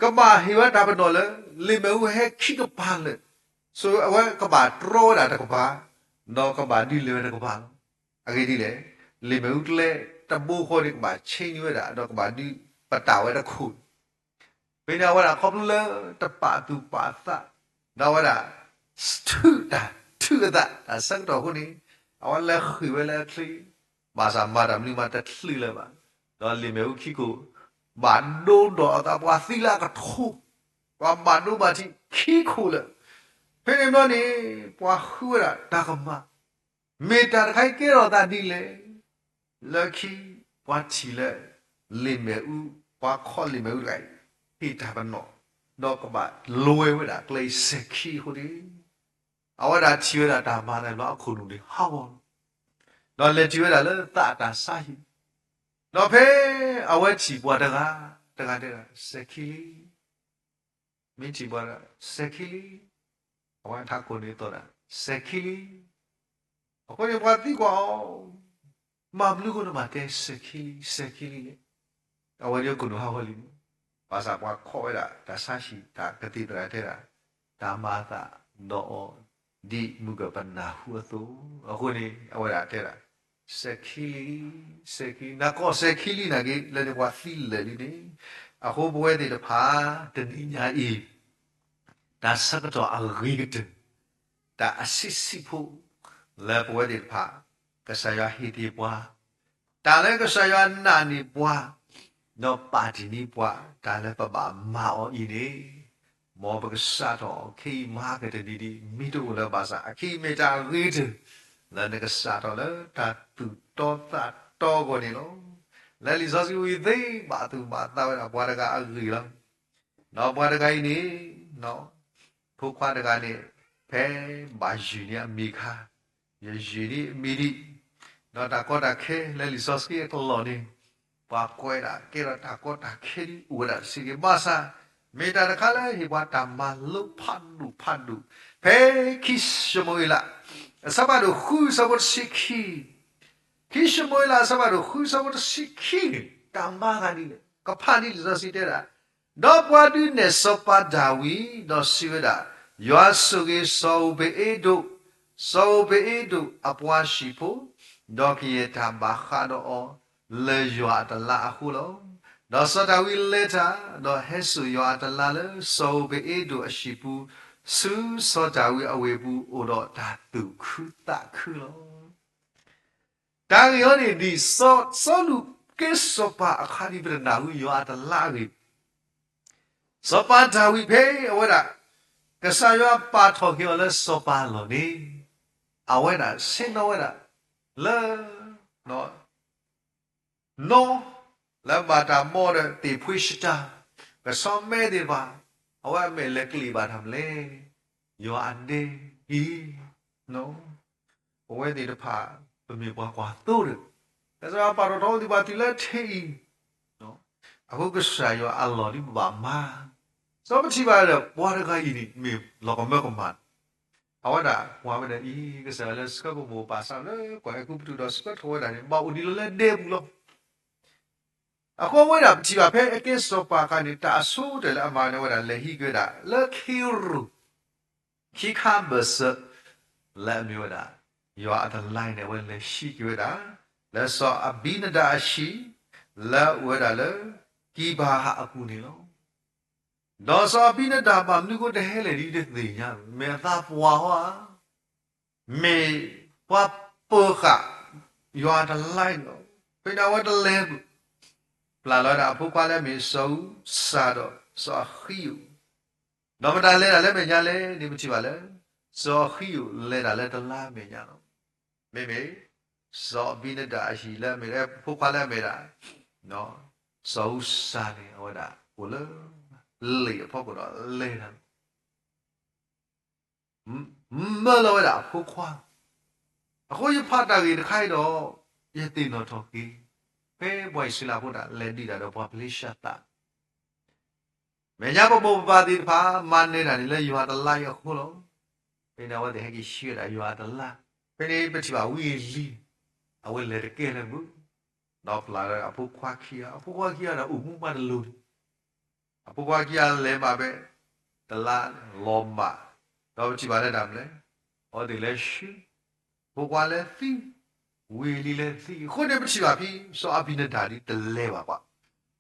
ကဘၣ်ဟ့ၣ်ဝဲတၢ်ပနီၣ်လၢ လ့ၣ်မ့ၣ်အူဟဲခံကပၤလၢာ်, ဆိအဝဲကဘၣ်တြီဝဲဒၣ်တကပၤ, ဒီးကဘၣ်ဒုးလဲၤဝဲတကပၤလီၤ. အဂ့ၢ်ဒ်လဲၣ်, လ့ၣ်မ့ၣ်အူကျဲတဘိဃီန့ၣ် ကဘၣ်ဆ့န့ၢ်ဝဲဒၣ် ဒီးကဘၣ်ဒုးပတာ်ဝဲတခိၣ် ဖဲန့ၣ်အဝဲဒၣ်ခီဖျိလၢတပာ်သူၣ်ပာ်သး, ဒီးအဝဲဒၣ် ထုးတၢ်ထုးအသးတၢ်ဆၢကတီၢ်အဃိန့ၣ်, အဝဲလဲၤဃ့ၢ်ဝဲလၢအချ့, ဘၣ်ဆၣ်မၤတၢ်မနုၤမးတချုးလၢၤဘၣ်, ဒီးလ့ၣ်မ့ၣ်အူခံခိၣ် ဘၣ်ဒိဒီးအသး ပှၤသံလၢအကထိ, ပှၤဘၣ်ဒိဘၣ်ထံးခံခိၣ်လၢာ်, ဖဲန့ၣ်ဘျီန့ၣ် ပှၤဃုဝဲဒၣ်တၢ်ကမၣ် မ့ၢ်တၢ်တခါအံၤကဲထီၣ်သးဒ်လဲၣ်, လၢခံ ပှၤထံၣ်လၢ လ့ၣ်မ့ၣ်အူ, ပှၤခီလ့ၣ်မ့ၣ်အူတဂၤအံၤ ဟ့ၣ်တၢ်ပနီၣ်, ဒီးကဘၣ်လဲၤဝဲဒၣ်ကျဲအံၤစဲၤခံအဃိန့ၣ်, အဝဲဒၣ်ထံၣ်ဝဲဒၣ်တၢ်မၤသးဘျီအခိၣ်နူာ်န့ၣ်ဟးဂီၤလီၤ, ဒီးလဲၤတုၤဝဲဒၣ်လၢသးအတၢ်ဆါဟံၣ်, ဒီးဖဲအဝဲထံၣ်ပှၤတဂၤ, တဂၤတဲဒၣ် စဲၤခံလံ မ့ၢ်ထံၣ်ပှၤဒၣ် စဲၤခံလံ, အဝဲထးခိၣ်န့ၣ်သီၣ်ဒၣ် စဲၤခံလံ, အဃိန့ၣ်ပှၤသံကွၢ်အီၤ, မၤမနုၤအဃိနမၤတဲစဲၤခံလံ စဲၤခံလံလဲၣ်, အဝဲဒၣ်ခိၣ်နူာ်ဟးဂီၤလံန့ၣ်, ဘၣ်ဆၣ်ပှၤခိးဝဲဒၣ်တၢ်ဆါဟံၣ် တၢ်ကသံၣ်သရၣ်တဲဒၣ်, တၢ်မၤအသးဒီးအီၤ ဒ်မုၢ်ကပနၢ်ဟူအသိး, အဃိန့ၣ် အဝဲဒၣ်တဲဒၣ် စဲၤခံလံ, စဲၤခံ, နၢ်ကီၢ်စဲၤခံလံနာ်က့ လၢန့ၣ်ပှၤသံလၢာ်လံန့ၣ်, အဃိပဝဲသ့ၣ်တဖၣ် တနံၤညါအံၤ တၢ်ဆၢကတီၢ်အဂ့ၤကတၢၢ်, တၢ်အဆံးဆံးဖိ လၢပဝဲသ့ၣ်တဖၣ် ကစၢ်ယွၤဟ့ၣ်တ့ၢ်ပှၤ, တၢ်လၢကစၢ်ယွၤနာ်န့ၢ်ပှၤ, ဒီးပာ်တ့ၢ်န့ၢ်ပှၤ တၢ်လၢပဘၣ်မၤအီၤအံၤန့ၣ်, မ်ပကစးထီၣ်အီၤခဲအံၤမၤကတနံၤဒံး မ့ၢ်တအိၣ်လၢၤဘၣ်ဆၣ် အခဲအံၤမ့ၢ်တၢ်အဂ့ၤကတၢၢ် လၢနကစးထီၣ်လၢတၢ်သူၣ်တီသးတီအဂီၢ်န့ၣ်လီၤ. လၢလံာ်စီဆှံဝံၤသ့ဘၣ်သူၣ်ဘၣ်သးဝဲဒၣ်ပှၤတဂၤအဂ့ၢ်လီၤ. ဒီးပှၤတဂၤအံၤန့ၣ် ဖိခွါတဂၤန့ၣ် ဖဲဘၣ်ယုၢ်န့ၢ်အမံၤအခါ, ယယုၢ်န့ၢ်အမံၤဒံး, ဒီးတၢ်ကီတၢ်ခဲလၢလံာ်စီဆှံအကလီၢ်န့ၣ်, ပှၤကွဲးဒၣ်ကဲထီၣ်တၢ်ကီတၢ်ခဲဒ်အိၣ်ဝဲဒၣ်စ့ၢ်ကီး ဘၣ်ဆၣ်, မ့ၢ်တၢ်တခါလၢဟ့ၣ်ပှၤတၢ်မၤလိဖးဒိၣ်ဖးဒိၣ်, ဖဲခံၡမူၤအ့လး အဆၢဖးဒိၣ်ဃုဆၢဖိတဆံခံ ခံၡမူၤအ့လးအဆၢဖးဒိၣ်ဃုဆၢဖိတဆံခံန့ၣ် တၢ်မၤသးဒ်လဲၣ်, ကဖးဒ်လံာ်စီဆှံတဲဒၣ်, ဒီးပှၤဒုးနဲၣ်စီၤပၤဒၤဝံး, ဒီးစံးဝဲဒၣ်, ယွၤဆိၣ်ဂ့ၤစီၤအူဘ့းအ့ဒိး, စီၤအူဘ့းအ့ဒိးအပှၤဟံၣ်ဖိ, ဒီးကယဲၢ်တၢ်ဘၣ်ဃးဒီးအီၤ လၢယွၤအတလါအဃိလီၤ. ဒီးစီၤဒၤဝံးလဲၤတၢ်, ဒီးဟဲစိာ်ယွၤအတလါလၢစီၤအူဘ့းအ့ဒိးအဟံၣ်ပူၤ, ဆူစီၤဒၤဝံးအဝ့ၢ်ပူၤအိၣ်ဒီးတၢ်သူၣ်ခုသးခုလီၤ. တၢ်ဂ့ၢ်အံၤန့ၣ် ဒ်စီၤစီလူးကဲစီၤပၤအခါဒ်ပတနၢ်ဟူယွၤအတလါအဂ့ၢ်, စီၤပၤဒၤဝံးဖဲအဝဲဒၣ် ကစၢ်ယွၤပာ်ထီၣ်က့ၤအီၤလၢစီၤပၤအလီၢ်န့ၣ်, အဝဲဒၣ်ဆ့ၣ်နီၤဝဲဒၣ် လၢ နီၢ် လၢဘၣ်တၢ်ဘီဒီးသ့ၣ်ဖှ့ၣ်ရှတၢ်, ကဆီမဲသ့ၣ်တဖၣ်, အဝဲအမဲာ်လဲၤကျ့ၤဘၣ်တၢ်မနုၤလဲၣ်, ယွၤအဒဲအံၤ ပဝဲသ့ၣ်တဖၣ် ပမ့ၢ်ပှၤကွၢ်သိဒီး ကစၢ်ယွၤပာ်ထီၣ်ထီဝဲသ့ၣ်တဖၣ်တုၤလၢထဲအံၤ, အဃိကစၢ်ယွၤအလီၢ်ဒ်ပဘၣ်မၤ, စီၤပထံၣ်ဘၣ်ဒီး ပှၤတဂၤအံၤန့ၣ် မ့ၢ်လီၤကမၢကမၣ်, အဝဲဒၣ်ကွၢ်ဝဲဒၣ်အံၤ ကစၢ်ယွၤလၢဆှၢပမိၢ်ပၢ်စးလၢကီၢ်အဲၤကူပတူးဒီးဆှၢထီၣ်ဝဲဒၣ်န့ၣ် ဘၣ်အိၣ်ဒံးလီၤလၢဒဲပူၤလီၤ. အဃိအဝဲဒၣ်ပထံၣ်ဘၣ်ဖဲအကဲစီၤပၤအခါန့ၣ် တၢ်အဆိကတၢၢ်လၢအမၤန့ၣ် အဝဲဒၣ်လဲၤဟံးက့ၤဝဲဒၣ် လၢခ့ရူၢ် ခံခါဘၢၣ်စၢၤ လၢအမ့ၢ်ဝဲဒၣ် ယွၤအတလါအံၤန့ၣ် အဝဲလဲၤဟံးက့ၤဝဲဒၣ် လၢစီၤအဘံနဒၤအဟံၣ် လၢအအိၣ်ဝဲဒၣ်လၢ ကံဘၤဟၣ်အပူၤန့ၣ်လီၤ. ဒီးစီၤအဘံနဒၤဘၣ်မနုၤဃိတဟဲလဲၣ်ဒ်တသ့ၣ်ညါ, မ့ၢ်အသးပှၢ်ဧါ, မ့ၢ်ပှၤပၢၤဃာ် ယွၤအတလါအံၤန့ၣ်လီၤ. ဖဲန့ၣ်အဝဲတလဲၤ, ပျၢ်လီၤဝဲဒၣ်အဖိခွါလၢအမ့ၢ်စီၤအူစၤဒီးစီၤအဃံယိၣ်, ဒီးမတၤလဲၤတၢ်လၢအမဲာ်ညါလဲၣ်န့ၣ် ပထံၣ်ဘၣ်လၢ စီၤအဃံယိၣ်လဲၤတၢ်လၢတလါအမဲာ်ညါလီၤ. မ့မ့ၢ် စီၤအဘံနဒၤအဟံၣ်လၢအမ့ၢ် ဖိခွါလၢအမ့ၢ်ဒၣ် စီၤအူစၤန့ၣ် အဝဲဒၣ်အိၣ်လၢ လံာ်အဖီခိၣ်ဒီးလဲၤတၢ် မၢလီၤဝဲဒၣ်အဖိခွါ, အဃိယဖးတၢ်ဂ့ၢ်တခါအံၤဒီး ယသ့ၣ်နီၣ်ထီၣ်က့ၤ ဖဲပှၤအံၣ်စရ့လးဖိတၢ်လဲၤဒုးတၢ်ဒီးပှၤပလ့ၡၢသး, မဲာ်ညါပမိၢ်ပပၢ်သ့ၣ်တဖၣ် မၤနၢၤတၢ်န့ၣ်လၢယွၤအတလါအံၤအဃိလီၤ. ဖဲန့ၣ်အဝဲသ့ၣ်ဟဲက့ၤဆှၢဒၣ်ယွၤအတလါ, ဖဲန့ၣ်ပထံၣ်ဘၣ်ဝံအ့လံ, အဝဲလဲၤတကဲလၢၤမုၢ် ဒီးပျၢ်လၢအဖိခွါခံဂၤ, အဖိခွါခံဂၤဒီးအိၣ်မူမးတလိၤန့ၣ်, အဖိခွါခံဂၤလဲၤမးဖဲ တလါလီၤမး, ဒီးပထံၣ်ဘၣ်လၢတၢ်မနုၤလဲၣ်, အဝဲသ့ၣ်လဲၤဆူ ဖိခွါလဲၤသံ, ဝ့ၢ်လံလဲၤသံ, အဃိန့ၣ်ပထံၣ်ဘၣ်ဖဲ စီၤအဘံနဒၣ်ဒ်တလဲၤဘၣ်ပှၤ,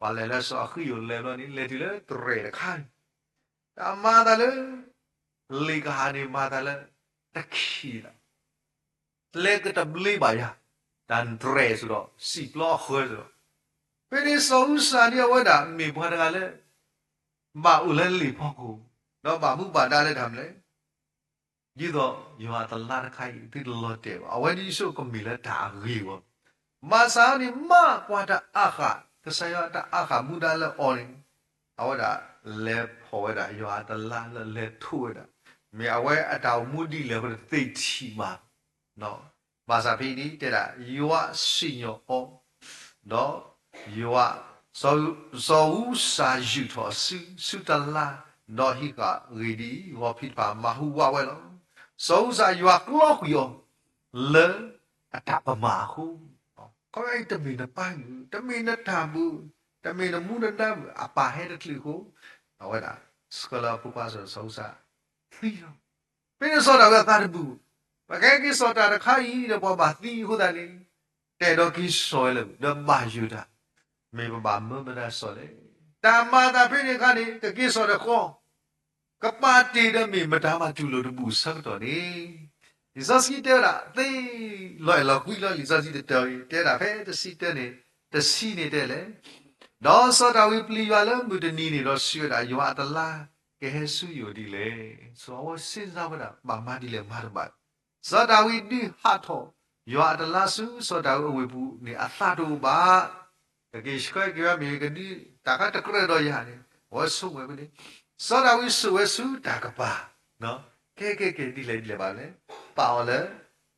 ပှၤလဲၤလၢစီၤအဃံယိၣ်လဲၤဘျီန့ၣ် လဲၤတုၤလၢတြဲၤတခါန့ၣ်, တၢ်မၤသးလၢ လ့ၣ်ကဟၣ်န့ၣ်မၤသးလၢ တခံးလၢ လဲၤကတဘျ့ဘၣ်ယၤ, တၢ်တြဲၤဆိဒီး စံာ်ပျီအဃၢၤဆိဒီး, ဖဲန့ၣ်စီၤအူစၢ်န့ၣ်အဝဲဒၣ်မ့ၢ်ပှၤတဂၤလၢ ဘၣ်အိၣ်လၢလ့ၣ်ဖီခိၣ်, ဒီးဘၣ်မူဘၣ်ဒါလၢတၢ်မနုၤလဲၣ်, ဒ်သိးယွၤအတလါတခါအံၤ သုတလီၤတဲာ်ဘၣ်, အဝဲဒ်ယဆိကမိၣ်လၢတၢ်အဂ့ၤအဂီၢ်, ဘၣ်ဆၣ်န့ၣ်မ့ၢ်ပှၤတၢ်အါဃာ် ကစၢ်ယွၤတၢ်အါဃာ်မူဒါလၢအီၤန့ၣ်, အဝဲဒၣ်လဲၤဖီၣ်ဝဲဒၣ်ယွၤအတလါလၢလဲၤထိးဝဲဒၣ်, မ့ၢ်အဝဲအတၢ်အိၣ်မူဒ်လဲၣ်အဃိန့ၣ် တသ့ထံၣ်ဘၣ် ဘၣ်ဆၣ်ဖဲအံၤန့ၣ် တဲဒၣ် ယွၤစံၣ်ညီၣ်အီၤ, ဒီးယွၤ, စီၤအူစၢ်ယုၢ်ထီၣ်အစု ဆူတလါ, ဒီးဟံးဃာ်ဂ့ၢ်ဒ်အံၤ, ဂီၤဖံးတဖၣ်မၤဟူးဝးဝဲလီၤ. စီၤအူစၢ်ယွၤကျီကွံာ်အီၤ လၢအတၢ်ကမၣ်အဃိ, ခီဖျိတမ့ၢ်နပၢ်မုၣ်, တမ့ၢ်နတၢ်မုၣ်, တမ့ၢ်နမူနဒါမုၣ် အပၢ်ဟဲတချုးအဃိ, အဝဲဒၣ်ဆှၢလၢအဖိခွါစီၤအူစၢ်သံလီၤ. ဖဲန့ၣ်စီၤဒၤဝံးအသးတမုာ်, ပကဟဲက့ၤစိာ်တၢ်တခါအံၤဒီးပှၤဘၣ်သံအဃိသတးန့ၣ်, တဲဒီးက့ၤစိာ်ဝဲလၢာ်ဒီးဘၣ်ယိၣ်တၢ်, မ့ၢ်ပဘၣ်မၢမတၤစိာ်လဲၣ်. တၢ်မၤသးဖဲန့ၣ်အခါန့ၣ် ကက့ၤစိာ်တဃီ ကပာ်တ့ၢ်ဒီးမ့ၢ်မတၤမၤတူၢ်လိာ်တဘူၣ်အဆၢကတီၢ်န့ၣ်, လံာ်စီဆှံတဲဝဲဒၣ်သ့, လီၤအဲၣ်လီၤကွံလီၤ လံာ်စီဆှံတတၢၤအံၤ တဲဒၣ်ဖဲတဆံတၢန့ၣ်, တဆံန့ၣ်တဲလဲၣ်, ဒီးစီၤဒၤဝံးပျံၤယွၤလၢမုၢ်တနံၤန့ၣ် ဒီးစံးဝဲဒၣ် ယွၤအတလါကဟဲဆူယအိၣ်ဒ်လဲၣ်. စီၤအဝဲစ့စါဝဲဒၣ် ဘၣ်မၤဒ်လဲၣ်မၤတဘၣ်, စီၤဒၤဝံးဒုးဟးထီၣ် ယွၤအတလါဆူစီၤဒၤဝံးအဝ့ၢ်ပူၤန့ၣ် အသးတအိၣ်ဘၣ် တက့ၤဆှၢက့ၤဝဲမ့ၢ်ကဒုးတၢ်ခါတကြၢးဒီးယၤန့ၣ် အဝဲဆိကမိၣ်ဝဲန့ၣ်, စီၤဒၤဝံးစိာ်ဝဲဆူတၢ်ကပၤ, ကဲကဲကဲ ဒ်လဲၣ်ဒ်လဲၣ်ဘၣ်လဲၣ်, ပာ်အီၤလၢ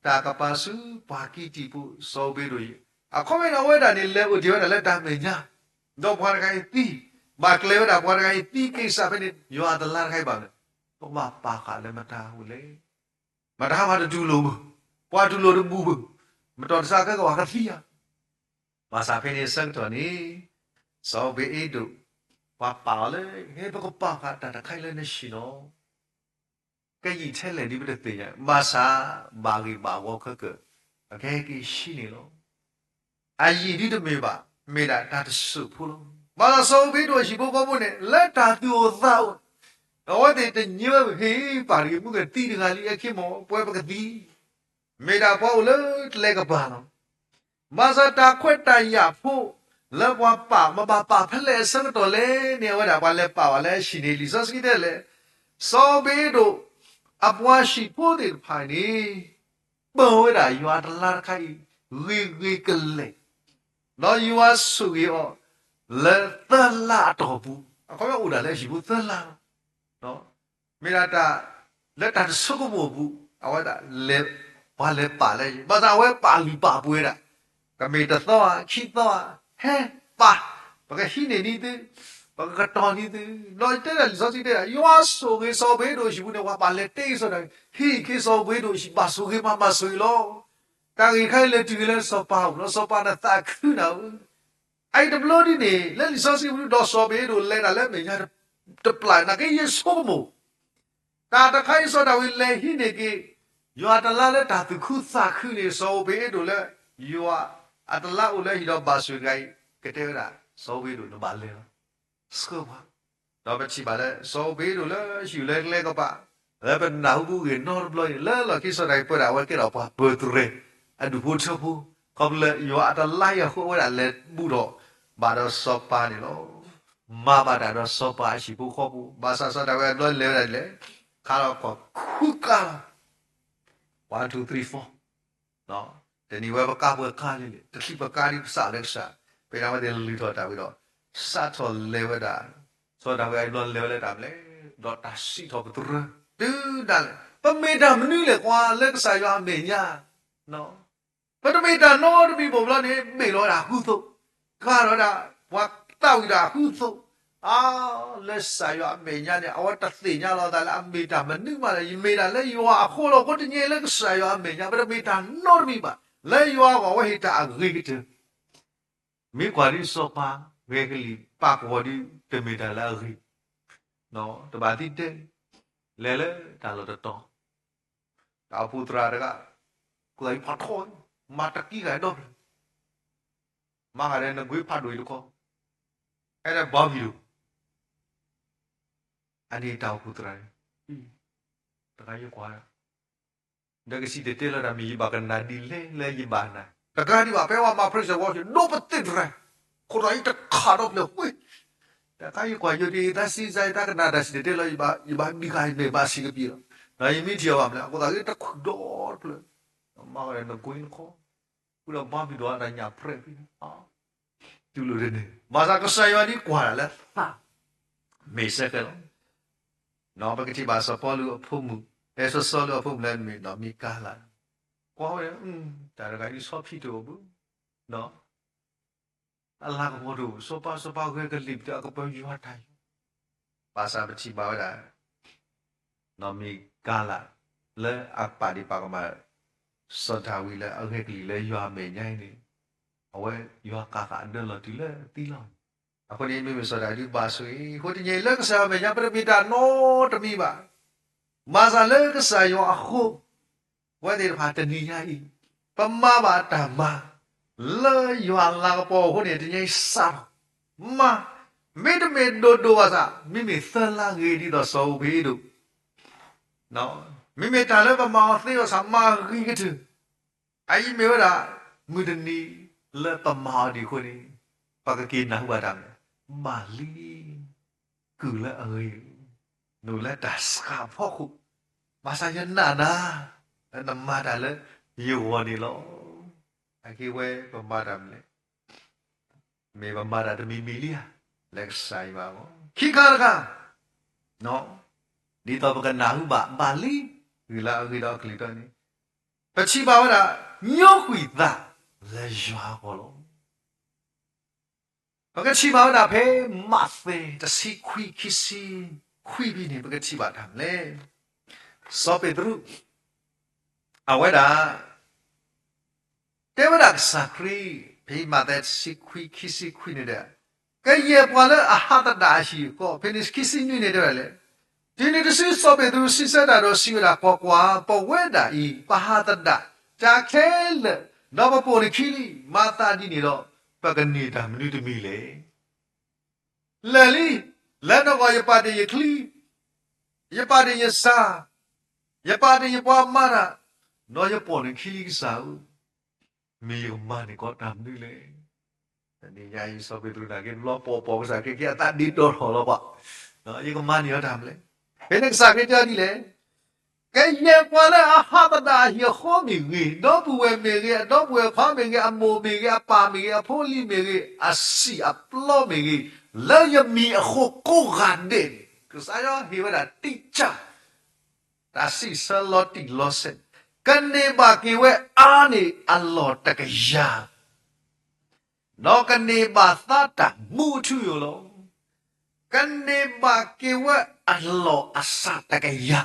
တၢ်ကပၤဆူပှၤကံးတံာ်ဖိ စီၤအူဘ့ဒိၣ်အံၤ, အခီပညီန့ၣ် အဝဲဒၣ်န့ၣ် လဲၤအိၣ်တ့ၢ်ဝဲဒၣ်လၢတၢ်မဲာ်ညါ, ဒီးပှၤတဂၤအံၤသံ, ဘၣ်ကျဲၤဝဲဒၣ်ပှၤတဂၤအံၤသံက့ၤစးဖဲန့ၣ် ယွၤအတလါတခါအံၤဘၣ်လဲၣ်, ပကဘၣ်ပာ်ဃာ်လၢမတၤအအိၣ်လဲၣ်, မတၤမၤတတူၢ်လိာ်ဘၣ်, ပှၤတူၢ်လိာ်တဘူၣ်ဘၣ်, မတီၢ်တစးခဲကဘၣ်ကသံဧါ ဘၣ်ဆၣ်ဖဲန့ၣ်အဆၢကတီၢ်န့ၣ် စီၤအူဘ့အ့ဒိၣ် ပှၤပာ်အီၤလၢ ဟဲပကပာ်ဃာ်တၢ်တခါအံၤလၢနဟံၣ်နီၤ, ကယံာ်ထဲလဲၣ်ဒ်ပတသ့ၣ်ညါ, ဘၣ်ဆၣ်ဘၣ်ဂ့ၢ်ဘၣ်ဝီခဲကၢာ် အကဟဲက့ၤဆံးန့ၣ်လီၤ. အယံာ်ဒ်တမ့ၢ်ဘၣ်, မ့ၢ်ဒၣ်တၢ်တစိၢ်ဖိလီၤ. ဘၣ်ဆၣ်စီၤအူဘ့ဒိၣ်အဟံၣ်ဖိဃီဖိန့ၣ် လၢတၢ်သူၣ်အိၣ်သးအိၣ်, အဝဲသ့ၣ်တညီဝဲ ဟ့ၣ်ပာ်တဂ့ၤ မုၢ်ကသံတဂၤလံ အခံမီၢ် ပဝဲပကသံ မ့ၢ်ဒၣ်ပှၤအိၣ်လၢကျဲကပၤလီၤ. ဘၣ်ဆၣ်တၢ်ခွဲးတၢ်ယာ်ဖိ လၢပှၤပာ်မၤဘၣ်ပာ်ဖဲလဲၣ်အဆၢကတီၢ်လဲၣ်န့ၣ် အဝဲဒၣ်ပှၤလဲၤပာ်ဝဲလၢအဟံၣ်န့ၣ် လံာ်စီဆှံတဲလဲၣ်, စီၤအူဘ့ဒိၣ် အပှၤဟံၣ်ဖိသ့ၣ်တဖၣ်န့ၣ် ပၢၤဝဲဒၣ်ယွၤတလါတခါအံၤ ဂ့ၤဂ့ၤကလဲာ်, ဒီးယွၤဆိၣ်ဂ့ၤအီၤ လၢသၢလါအတီၢ်ပူၤ, အခီပညီအိၣ်ဒၣ်လၢအဟံၣ်ဖိသၢလါလီၤ. မ့ၢ်ဒၣ်တၢ် လၢတၢ်တဆိကမိၣ်အပူၤ အဝဲဒၣ်လဲၤ ပှၤလဲၤပာ်လၢ ဘၣ်ဆၣ်အဝဲပာ်လုၢ်ပာ်ပှ့ၤဒၣ်, ကမ့ၢ်တသီဧါ ခံသီဧါ ဟဲပာ်, ပကဟံးန့ၢ်န့ၢ်သု, ပကကတီၤန့ၢ်သု, ဒီးတဲဒၣ်လံာ်စီဆှံတဲဒၣ် ယွၤဆိၣ်ဂ့ၤစီၤအူဘ့ဒိၣ်အဟံၣ်ပူၤန့ၣ် ပှၤပာ်လဲၤတ့စီၤဒၤဝံး, ဟံၣ်က့ၤစီၤအူဘ့ဒိၣ်အဟံၣ် ဘၣ်ဆိၣ်ဂ့ၤမး ဘၣ်ဆိၣ်ဂ့ၤလီၤ. တၢ်ဂ့ၢ်တခါအံၤလဲၤတုၤလၢစီၤပၤအအိၣ်လီၤ, စီၤပၤန့ၣ်သးခုနၤဧၢ အအံၤတဘျီဒ်န့ၣ် လၢလံာ်စီဆှံပူၤ ဒီးစီၤအူဘ့ဒိၣ်လဲၤတၢ်လၢမဲာ်ညါတပျၢ် နာ်က့ယဆိကမိၣ်, တၢ်တခါအံၤစီၤဒၤဝံးလဲၤဟံးန့ၢ်က့ၤ ယွၤတလါလၢတၢ်သူၣ်ခုသးခုန့ၣ် စီၤအူဘ့ဒိၣ်လၢ ယွၤအတလါအိၣ်လၢဟံၣ်ဒီးဘၣ်ဆိၣ်ဂ့ၤတဂၤအံၤ ကတဲဝဲဒၣ် စီၤအူဘ့ဒိၣ်နဘၣ်လဲၤလီၤ ဆှၢပှၤ ဒီးပထံၣ်ဘၣ်လၢ စီၤအူဘ့ဒိၣ်လၢဟံၣ်လၢကျဲကပၤ လၢပနၢ်ဟူပူၤဂ့ၢ်နီတဘျီန့ၣ် လၢလီၢ်ခံစီၤဒၤဝံးပၢတၢ်ဝဲကဲထီၣ်ပှၤပၢၤတြဲၤ အဒူၣ်ဖိထၢဖိ, ခီဖျိလၢယွၤအတလါအံၤအဃိ အဝဲဒၣ်လဲၤဘူၣ်ထီၣ်ဘၣ်ဒီးစီၤပၤန့ၣ်လီၤ. မၤဘၣ်တၢ်ဒီးစီၤပၤအဟံၣ်ဖိဃီဖိ, ဘၣ်ဆၣ်စီၤဒၤဝံးအဘျီလဲၤဝဲဒၣ်ဒ်လဲၣ်, ခါလီၤခီၣ်ခူကါလီၤ one two three four တနံၤဝဲပကါပှဲၤကါလံန့ၣ် တချံးပကါဒ်ပစးလၢကစၢ်, ဖဲန့ၣ်အဝဲသ့ၣ်လုၢ်ထီၣ်တၢ်ဝံၤဒီး စးထီၣ်လဲၤဝဲဒၣ်, စီၤဒၤဝံးအဘျီလဲၤဝဲလၢတၢ်မနုၤလဲၣ်, ဒီးတၢ်စံးထီၣ်ပတြၢၤ တုၤဒၣ်လဲာ် ပမ့ၢ်တၢ်မနုၤလဲၣ်ကွၢ်လၢကစၢ်ယွၤအမဲာ်ညါ ပတမ့ၢ်တၢ်နီတမံၤဘၣ်ဘျီန့ၣ် ဘ့ၣ်လီၤဝဲဒၣ်ဃူသိး, ကၤလီၤဝဲဒၣ် ပှၤသးဝံၣ်တၢ်ဃူသိး, အါ, လၢကစၢ်ယွၤအမဲာ်ညါန့ၣ် အဝဲတသ့ၣ်ညါလီၤအသးလၢအမ့ၢ်တၢ်မနုၤမးလၢ ယမ့ၢ်ဒၣ်လၢယွၤအဃိလီၤ. အဃိတနံၤလၢကစၢ်ယွၤအမဲာ်ညါ ပတမ့ၢ်တၢ်နီတမံၤဘၣ်, လၢယွၤအဂီၢ်အဝဲဟ့ၣ်တၢ်အဂ့ၤကတၢၢ် မ့ၢ်ကွၢ်ဒ်စီၤပၤဂဲၤကလံၣ်ပာ်ကဝီၤဒ်တမ့ၢ်တၢ်လၢအဂ့ၤ, တဘၣ်သံတဲ, လဲၤလၢတၢ်လီၢ်တတီၤ, တၢ်အိၣ်ဖှိၣ်သရၣ်တဂၤ, ကိးသးအံၤဖးထီ, မၤတကံဂၤဒီဖျၢၣ်, မၤဃာ်ဒီးနကွ့ဖးဒိၣ်အံၤတခီ, အဲၣ်ဒိးဘီဘံၣ်ဒိၣ်, အန့ၣ်တၢ်အိၣ်ဖှိၣ်သရၣ်န့ၣ်, တဂၤယကွၢ် ဒီးကစံၣ်တဲၤတဲလီၤတၢ်မ့ၢ်ယဘၣ်ကနၣ်ဒ်လဲၣ်လၢယဘၣ်နၢ်, တကးဒံးဘၣ် ဖဲဝဲမၤ praise and worship ဒိၣ်ပသ့ၣ်တရၢ, ခိၣ်တီအံၤတခးဒီဖျၢၣ်ဝ့ၢ်, တကးယကွၢ်ယိၤဒ်အံၤ သးစံးစါယတၢ်ကနၣ်တၢ်စံၣ်တဲၤတဲလီၤ ယဘၣ်ဒံးဃာ်ယမဲာ်ဘၣ်ဆံးကပံာ်လီၤ, ဒီးယမ့ၢ်ထံၣ်အီၤဘၣ်မလဲၣ် အဃိသတးဂ့ၤတခုၣ်ဒီတဖျၢၣ်, မၤဃီဒီးနကွ့နခီ, ဃုဒီးဘီဘံၣ်ဒိၣ်အတၢ်ညၣ်ပြဲၣ်ဖဲန့ၣ် တူၢ်လိာ်တန့ၢ်, ဘၣ်ဆၣ်ကစၢ်ယွၤဒ်ကွၢ်တၢ်လၢသး မ့ၢ်စ့ၢ်ကီးလီၤ. ပကထံၣ်ဘၣ်စီၤပီလူးအဖိမုၣ်, အဲ စီၤစီလူးအဖိမုၣ်လၢမ့ၢ်နီၢ်မံၤကၤလး, ကွၢ်ဝဲ, တၢ်တဂၤဒ်ဆီဖံးတအိၣ်ဘၣ်, အလၤကပီၤတအိၣ်, စီၤပၤစီၤပၤဂဲၤကလံၣ်ပတၢ်အကပၢၤယွၤတၢ်ယွၤ, ဘၣ်ဆၣ်ပထံၣ်ဘၣ်ဝဲဒၣ် နီၢ်မံၤကၤလး လၢအပာ်ဒ့ၣ်ပာ်ကမၣ် စီၤဒၤဝံးလၢအဂဲၤကလံၣ်လၢယွၤအမဲာ်ညါအံၤန့ၣ်, အဝဲယွၤကၤသးအဒၢလီၤတုၤလၢသံလီၤ. အဃိန့ၣ်မ့မ့ၢ်စီၤဒၤဝံးဒုးဘၣ်ဆိၣ်ဂ့ၤ, အဃိတနံၤအံၤလၢကစၢ်ယွၤမဲာ်ညါ ပတမ့ၢ်တၢ်နီတမံၤဘၣ်. မၤသးလၢကစၢ်ယွၤအဃိ, ဝဲသ့ၣ်တဖၣ်တနံၤညါအံၤ, ပမၤဘၣ်တၢ်မၤ လၢယွၤလၤကပီၤအဃိန့ၣ် တနံၤညါအံၤစးထီၣ်, မၤ, မ့တမ့ၢ်ဒိၣ်ဒိၣ်ဘၣ်ဆၣ် မ့မ့ၢ်သၢလါဂ့ၤဒ်သိးစီၤဧိၤဘ့ဧဒိၣ် မ့မ့ၢ်တၢ်လၢပမၤအီၤသ့အီၤဆၣ် မၤဂ့ၤကတၢၢ်, အအံၤမ့ၢ်ဝဲဒၣ် မုၢ်တနံၤလၢပမၤအီၤဒံးအဃိန့ၣ်, ပကက့ၤနၢ်ဟူဘၣ်တၢ်မနုၤလဲၣ်, ဘၣ်လံ, ကုၢ်လၢအဂ့ၤ, နအိၣ်လၢတၢ်စှၤဖီခိၣ်, ဘၣ်ဆၣ်ယနာ်နၤ, လၢနမၤတၢ်လၢယဂီၢ်န့ၣ်လီၤ. အက့ၤဝဲပမၤတၢ်မနုၤလဲၣ် မ့ၢ်ပမၤတၢ်တမံၤမံၤလံဧါ, လၢကစၢ်ယွၤအဂီၢ်, ခံခါတခါ, ဒ်သိးပကနၢ်ဟူဘၣ် ဘၣ်လံ, ကုၢ်လၢအဂ့ၤဒီးအကလုၢ်တီန့ၣ်, ပထံၣ်ဘၣ်ဝဲဒၣ် ညိကွံာ်သးလၢယွၤအဂီၢ်လီၤ. ပကထံၣ်ဘၣ်ဝဲဒၣ်ဖဲ မးသဲ တဆံခွံ ခံဆံခွံဖဲန့ၣ် ပကထံၣ်ဘၣ်တၢ်မနုၤလဲၣ်, စီၤပ့းတရူး အဝဲဒၣ် တဲဝဲဒၣ်ကစၢ်ခရံာ်, ဖဲမးသဲ တဆံခွံ ခံဆံခွံန့ၣ်ဒီး, ကယဲၢ်ပှၤလၢအဟးသဒၣ်အဟံၣ်အဃီ, ဖဲန့ၣ်ခံဆံနွံန့ၣ်တဲဝဲဒၣ်လဲၣ်, တုၤနုၤတစုစီၤပ့းတရူးစံးဆၢတၢ်ဒီးစံးဝဲဒၣ်, ကွၢ်ကွၢ်, ပဝဲဒၣ်အံၤ ပဟးသဒၣ်တၢ်ခဲလၢာ်, ဒီးပပိာ်နခံလံ, မၤသးဒ်န့ၣ်ဒီး ပကန့ၢ်တၢ်မနုၤတမံၤလဲၣ်. လဲၤလံ, လၢနဂီၢ်ယပာ်တ့ၢ်ယချံ, ယပာ်တ့ၢ်ယစၢ်, ယပာ်တ့ၢ်ယပှၤမၤတၢ်, ဒီးယပိာ်နခံလံကစၢ်ဧၢ, မ့ၢ်ယကမၤန့ၢ်ကီးတၢ်မနုၤလဲၣ်. တနံၤညါအံၤ စီၤပ့းတရူးနာ်က့ လီၤပိာ်ပိာ်ကစၢ်ခရံာ်က့ၤအသးဒ်ဒီထီၣ်လီၤပှၤ, ယကမၤန့ၢ်အီၤတၢ်မနုၤလဲၣ်. ဖဲန့ၣ်ကစၢ်ခရံာ်တဲဒ်လဲၣ်, ကယဲၢ်ပှၤလၢအဟးသဒၣ်အဟံၣ်အဃီမ့ၢ်ဂ့ၤ, ဒီပုၢ်ဝဲၢ်မ့ၢ်ဂ့ၤ, အဒီပုၢ်ဝဲၢ်ခွါမ့ၢ်ဂ့ၤ, အမိၢ်မ့ၢ်ဂ့ၤ, အပၢ်မ့ၢ်ဂ့ၤ, အဖိအလံၤမ့ၢ်ဂ့ၤ, အဆံးအပျီမ့ၢ်ဂ့ၤ, လၢယမံၤအဃိကိးဂၤဒဲးန့ၣ် ကစၢ်ယွၤဟ့ၣ်ဝဲဒၣ်တံၢ်ကၢ် တၢ်စံးဆၢလီၤတံၢ်လီၤဆဲး, ကန့ၢ်ဘၣ်က့ၤဝဲအါန့ၢ်အလီၢ်တကယၤ, ဒီးကန့ၢ်ဘၣ်သါတၢ်မူအထူအယိာ်လီၤ. ကန့ၢ်ဘၣ်က့ၤဝဲအလီၢ်အစးတကယၤ,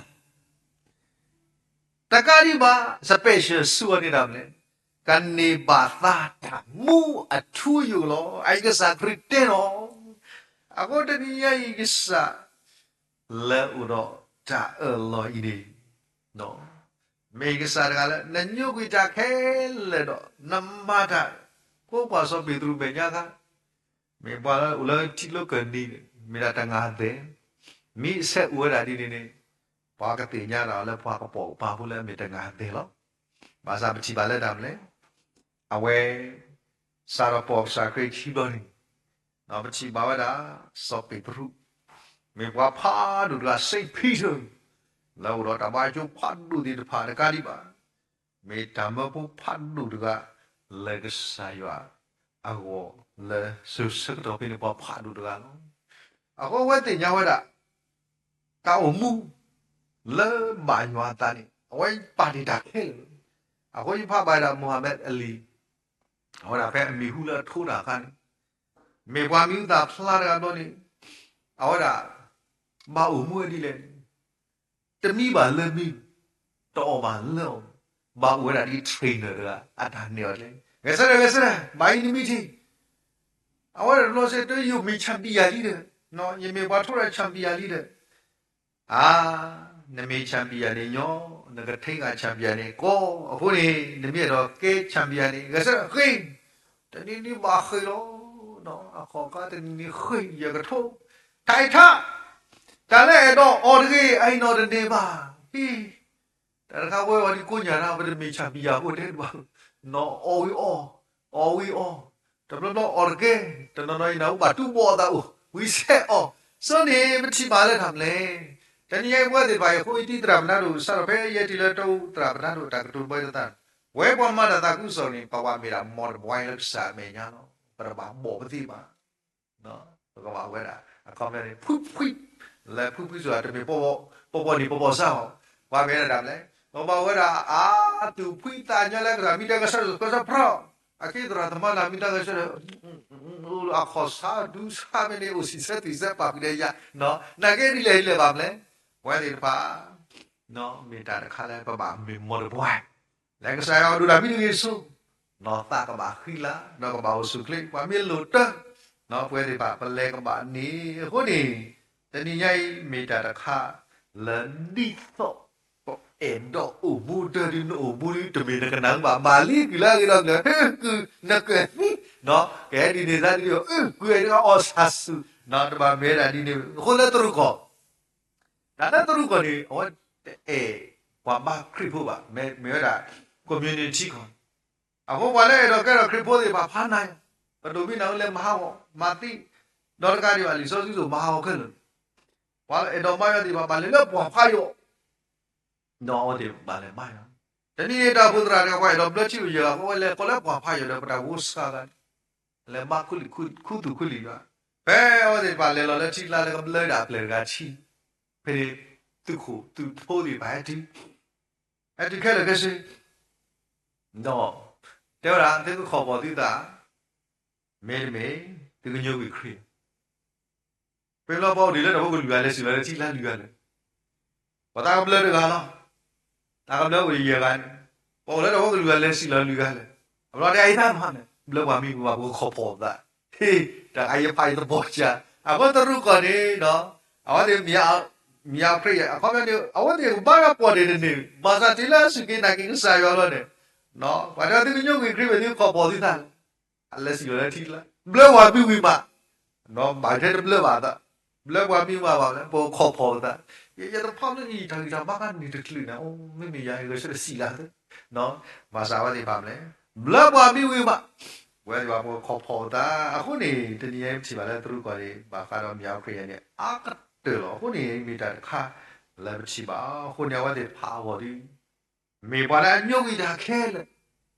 တကးဒံးဘၣ် special ဆူအီၤန့ၣ်တၢ်မနုၤလဲၣ်, ကန့ၢ်ဘၣ်သါတၢ်မူအထူအယိာ်လီၤ. အအံၤကစၢ်ခရံာ်တဲလီၤ. အဃိတနံၤညါအံၤကစၢ် လၢအိၣ်ဒီးတၢ်အၢၣ်လီၤအံၤန့ၣ်, မ့ၢ်ကစၢ်တဂၤလၢ နညိကွံာ်တၢ်ခဲလၢာ်ဒီး နမၤတၢ် ကိးပှၤစီၤပ့းတရူးမဲာ်ညါခါ, မ့ၢ်ပှၤလၢအိၣ်လၢထံကျိကၢၢ်နံၤန့ၣ် မ့ၢ်ဒၣ်တဂၤသဲး, မ့ၢ်အဆဲးအိၣ်ဝဲဒၣ်ဒ်န့ၣ်န့ၣ်, ပှၤကသ့ၣ်ညါတၢ်လၢပှၤကပိာ်ကပၤဖိလၢအမ့ၢ်တဂၤသဲးလီၤ. ဘၣ်ဆၣ်ပထံၣ်ဘၣ်လၢတၢ်မနုၤလဲၣ်, အဝဲ စးထီၣ်ပိာ်ကစၢ်ခရံာ်ခံဘျီန့ၣ်, ပထံၣ်ဘၣ်ဝဲဒၣ် စီၤပ့းတရူး မ့ၢ်ပှၤဖးဒိၣ်တဂၤ Saint Peter လၢအိၣ်ဒီးတၢ်ဘါယွၤဖးဒိၣ်သ့ၣ်တဖၣ်တကးဒံးဘၣ်, မ့ၢ်တၢ်မၢဖိဖးဒိၣ်တဂၤ လၢကစၢ်ယွၤအဂီၢ်လၢဆၢကတီၢ်ဖဲန့ၣ် ပှၤဖးဒိၣ်တဂၤလီၤ. အဃိအဝဲသ့ၣ်ညါဝဲဒၣ် တၢ်အိၣ်မူ လၢဘၣ်ယွၤအသးန့ၣ် အဝဲပာ်တ့ၢ်တၢ်ခဲလၢာ်လီၤ. အဃိယဖးဘၣ်ဝဲဒၣ် Muhammad Ali အဝဲဒၣ်ဖဲအမံၤဟူလၢအထိတၢ်အခါန့ၣ်, မ့ၢ်ပှၤမံၤဟူသၣ်ဖျါတဂၤဘျီန့ၣ်, အဝဲဒၣ် ဘၣ်အိၣ်မူဝဲဒ်လဲၣ်န့ၣ်, တမံဘၣ်လၢမံ, တအီၣ်ဘၣ်လၢအီၣ်, ဘၣ်အိၣ်ဝဲဒၣ်ဒ် trainer တဂၤ အတၢ်နဲၣ်အီၤလဲၣ်, ဂဲၤဆၢထၢၣ် ဂဲၤဆၢထၢၣ် ဘၣ်အံၤနမံထံ အဝဲဒၣ်တဘျီစ့ၢ် တယိၣ်မ့ၢ် champion လံဒီး, ယမ့ၢ်ပှၤထိရၣ် champion လံဒီး, အါ, နမ့ၢ် champion န့ၣ်ညီ, နကထံဂၤ champion န့ၣ်ကီ, အဃိန့ၣ် နမ့ၢ်အဲၣ်ဒိးကဲ champion န့ၣ် ဂဲၤဆၢထၢၣ်ဃ့, တနံၤနံၤဘၣ်ဃ့လီၤ, အခီၣ်ခါတနံၤနံၤဃ့ယဲၢ်ကထိ, ထဲးထး, တၢ်လၢအဲၣ်ဒိးအီၣ်တဂ့ၤ အအံၤနီၣ်တန့ၢ်ဘၣ်, ဟ့ၣ် တၢ်တခါဝဲအီၤဒ်ကိးညါတၢ် ပတမ့ၢ် champion အဃိတဲတဘၣ်, နီၣ်အီၣ်ဝံၤအီၣ်, အီၣ်ဝံၤအီၣ်, တဘျီဘျီအီၣ်တကဲ, တနီၤနီၤအံၤနၢ်ဟူဘၣ်တူၢ်ဘီၣ်အသးအိၣ်, ဝံၤဆဲးအီၣ်, ဆိန့ၣ်ပထံၣ်ဘၣ်လၢတၢ်မနုၤလဲၣ်. တနံၤညါအံၤပဝဲသ့ၣ်တဖၣ်အံၤ အဃိအံၤတံၤသရၣ်ပနါဒိၣ် စးထီၣ်ဖဲယဲၢ်တံၤလၢတၢ်အိၣ်သရၣ်ပနါဒိၣ်တၢ်ကတိၤတဘျီအံၤသတး, ပဝဲပှၤမၤတၢ်သးခုကစီၣ်န့ၣ် ပဝဲမ့ၢ်ဒၣ် model boy လၢကစၢ်အမဲာ်ညါလီၤ. ပတဘၣ်ဘီၣ်ပသ့ဘၣ် ပကဘၣ်ဝဲဒၣ် အခီပညီန့ၣ် ဖှံဖှံ, လၢဖှံဖှံစ့ၢ်ကီး တမ့ၢ်ပီၢ်ပီၢ်န့ၣ် ပီၢ်ပီၢ်စၢ်အီၤ, ပှၤမ့ၢ်ဝဲဒၣ်တၢ်မနုၤလဲၣ်, ပဘၣ်ဝဲဒၣ်အါ, သူၣ်ဖှံသးညီလၢကစၢ်မံတၢ်ကစီၣ် ကစီၣ်ဖျီ, အက့သရၣ်သမါလၢမံတၢ်ကစီၣ်ဒီး အခီၣ်ဆါဒူဆါမ့ၢ်န့ၣ် အိၣ်ဆံးဆၢသံးဆၢပာ်ဃုာ်ဒီးယၤ, နာ်က့ဒ်လဲၣ်ဒ်လဲၣ်ဘၣ်မနုၤလဲၣ်, ပဝဲသ့ၣ်တဖၣ် မ့ၢ်တၢ်တခါလၢပဘၣ်မ့ၢ် model boy လၢကစၢ်ယွၤအဒိၣ်တၢ်မံတဂ့ၤစိ, နီၢ်သးကဘၣ်ဃံလၤ ဒီးကဘၣ်အိၣ်ဆူၣ်ချ့ ပှၤမ့ၢ်လိၣ်တၢ်, ပဝဲသ့ၣ်တဖၣ်ပလဲၤကဘၣ်န့ၣ်, အဃိန့ၣ် တနံၤညါအံၤမ့ၢ်တၢ်တခါ လၢဒ်သိး ပအဲၣ်ဒိးအိၣ်မူတၢ်ဒုး နအိၣ်မူဒုး တမ့ၢ်နကနၣ်ဘၣ် ဘၣ်လံက့ၤလၢအဂ့ၤဒီးကလၢာ် ဟ့ၣ်ကုၢ်နကသံ, ကဟဲဒ်န့ၣ်သးဒုး အ့ၣ်ကုၢ်အံၤတဂၤအီၣ်ဆၣ်ဆူၣ်, တဘၣ်မ့ၢ်ဝဲဒၣ်ဒ်န့ၣ် အဃိလၢတရူးကီၢ် တၢ်လၢတရူးကီၢ်န့ၣ် အဝဲတအဲၣ်ပှၤဘါခရံာ်ဖိဘၣ်, မ့ၢ်ဝဲဒၣ် community ခီ, အဃိပှၤလၢအဲၣ်ဒိးကဲထီၣ်ခရံာ်ဖိသ့ၣ်တဖၣ်ဖးနၤ, ပဒိၣ်မံနၤလဲၤမၤဟးဂီၤ မၤသံ, ဒီးတကးဒံးဘၣ် လံာ်စီဆှံသိးမၤဟးဂီၤခဲလၢာ်, ပှၤလၢအဲၣ်ဒိးမၤယွၤသ့ၣ်တဖၣ် ဘၣ်လဲၤလၢပှၤဖးယိာ် ဒီးအဝဲသ့ၣ်ဘၣ်လဲၤမၤယွၤ, တနံၤန့ၣ်တၢ်အိၣ်ဖှိၣ်သရၣ်တဂၤ ပှၤအဲၣ်ဒိးဘျၢထံအိၣ်ယဲၢ်ဂၤ အဃိဝဲလဲၤကိးလၢပှၤဖးယိာ်ဒီးပတၢ်ဖိစှၤဂၤန့ၣ်, လဲၤမၤခူသူၣ်ခူလံာ်ယွၤ, ဖဲအဝဲသ့ၣ်တဖၣ်လဲၤလီၤလၢထံကျါလၢကဘျၢဒၣ်အပျဲၢ်တဂၤထံ, ဖဲန့ၣ်သုးခိၣ်သုးဖိသ့ၣ်တဖၣ်ဟဲတုၤ, ဟဲတုၤခဲလၢာ်ခဲဆ့ ဒီး တဲဝဲဒၣ် သုကခီၣ်ဖီၣ်သုသး, မ့တမ့ၢ် သုကညိကွံာ်ခရံာ်, ပလီၢ်ပှၤအိၣ်ဒံးလၢတၢ်ဖိကလုာ်ဂၤလဲၤစံၣ်လီၤလၢထံကျါလွံၢ်ဂၤလၢာ်, ပှၤသးကဘျၢတဂၤလီၤ, တၢ်ကဘျၢအိၣ်ယဲၢ်ဂၤန့ၣ်, ပှၤအိၣ်လၢတၢ်ဖိကလုာ်ဂၤလဲၤစံၣ်လီၤလွံၢ်ဂၤလၢာ်, အဘျီတဲအံၤတၢ်မၤန့ၣ် ဘျၢပှၤမံမုာ်ဘၣ် ပကခီၣ်ဖီၣ်သး, ဟ့ၣ် တၢ်အံၤယဖးယသဘီၣ်စၢ်, အဃိတရူးကီၢ်န့ၣ်ဒီး အဝဲသ့ၣ်မ့ၢ် မ့ၢ်အခရံာ် အခီပညီန့ၣ် အဝဲသ့ၣ်ကဘါထီၣ်ပှီၢ်ဒ့ၣ်တန့ၢ် ဘၣ်ဆၣ်တုၤလၢအစူၢ်က့ၤနာ်က့ၤကစၢ်ယွၤလီၤန့ၣ်, ပှၤတဲသုကညိကွံာ်ခရံာ်ဝဲ သုကခီၣ်ဖီၣ်သုသးလဲၣ်, အလဲၤစံၣ်လီၤလၢထံကျါ, ဘျၢပှၤမံဝံၤမး, ဘၣ်ထဲတဘျၢဘၣ်သး, ဘျၢပှၤမံဝံၤမးဘၣ်လဲၣ် ပကခီၣ်ဖီၣ်ပသး, ယတဖီလၢအံၤ တၢ်ဂံၢ်တၢ်ဘါကန့ၢ်တချုးန့ၣ် အိၣ်မ့မ့ၢ်ယၤဂဲၤဆၢထၢၣ်စံၣ်လၢသ့, ဘၣ်ဆၣ်အဝဲသ့ၣ်တဖၣ်မနုၤလဲၣ်, ဘျၢပှၤမံဝံၤမး, ပဝဲသ့ၣ်တဖၣ်ပကခီၣ်ဖီၣ်ပသး, အဃိန့ၣ် တနံၤညါအံၤပထံၣ်ဘၣ်လၢတရူးကီၢ်န့ၣ် ဘၣ်ဃးဒီးမ့ၢ်အခရံာ်ယၤန့ၣ် အါကတၢၢ်လီၤ. အဃိန့ၣ် မ့ၢ်တၢ်တခါလၢပထံၣ်ဘၣ်, အဃိန့ၣ် အဝဲသ့ၣ်တဖၣ်အဂီၢ်ဒီး မ့ၢ်ပှၤလၢအညိကွံာ်တၢ်ခဲလၢာ်,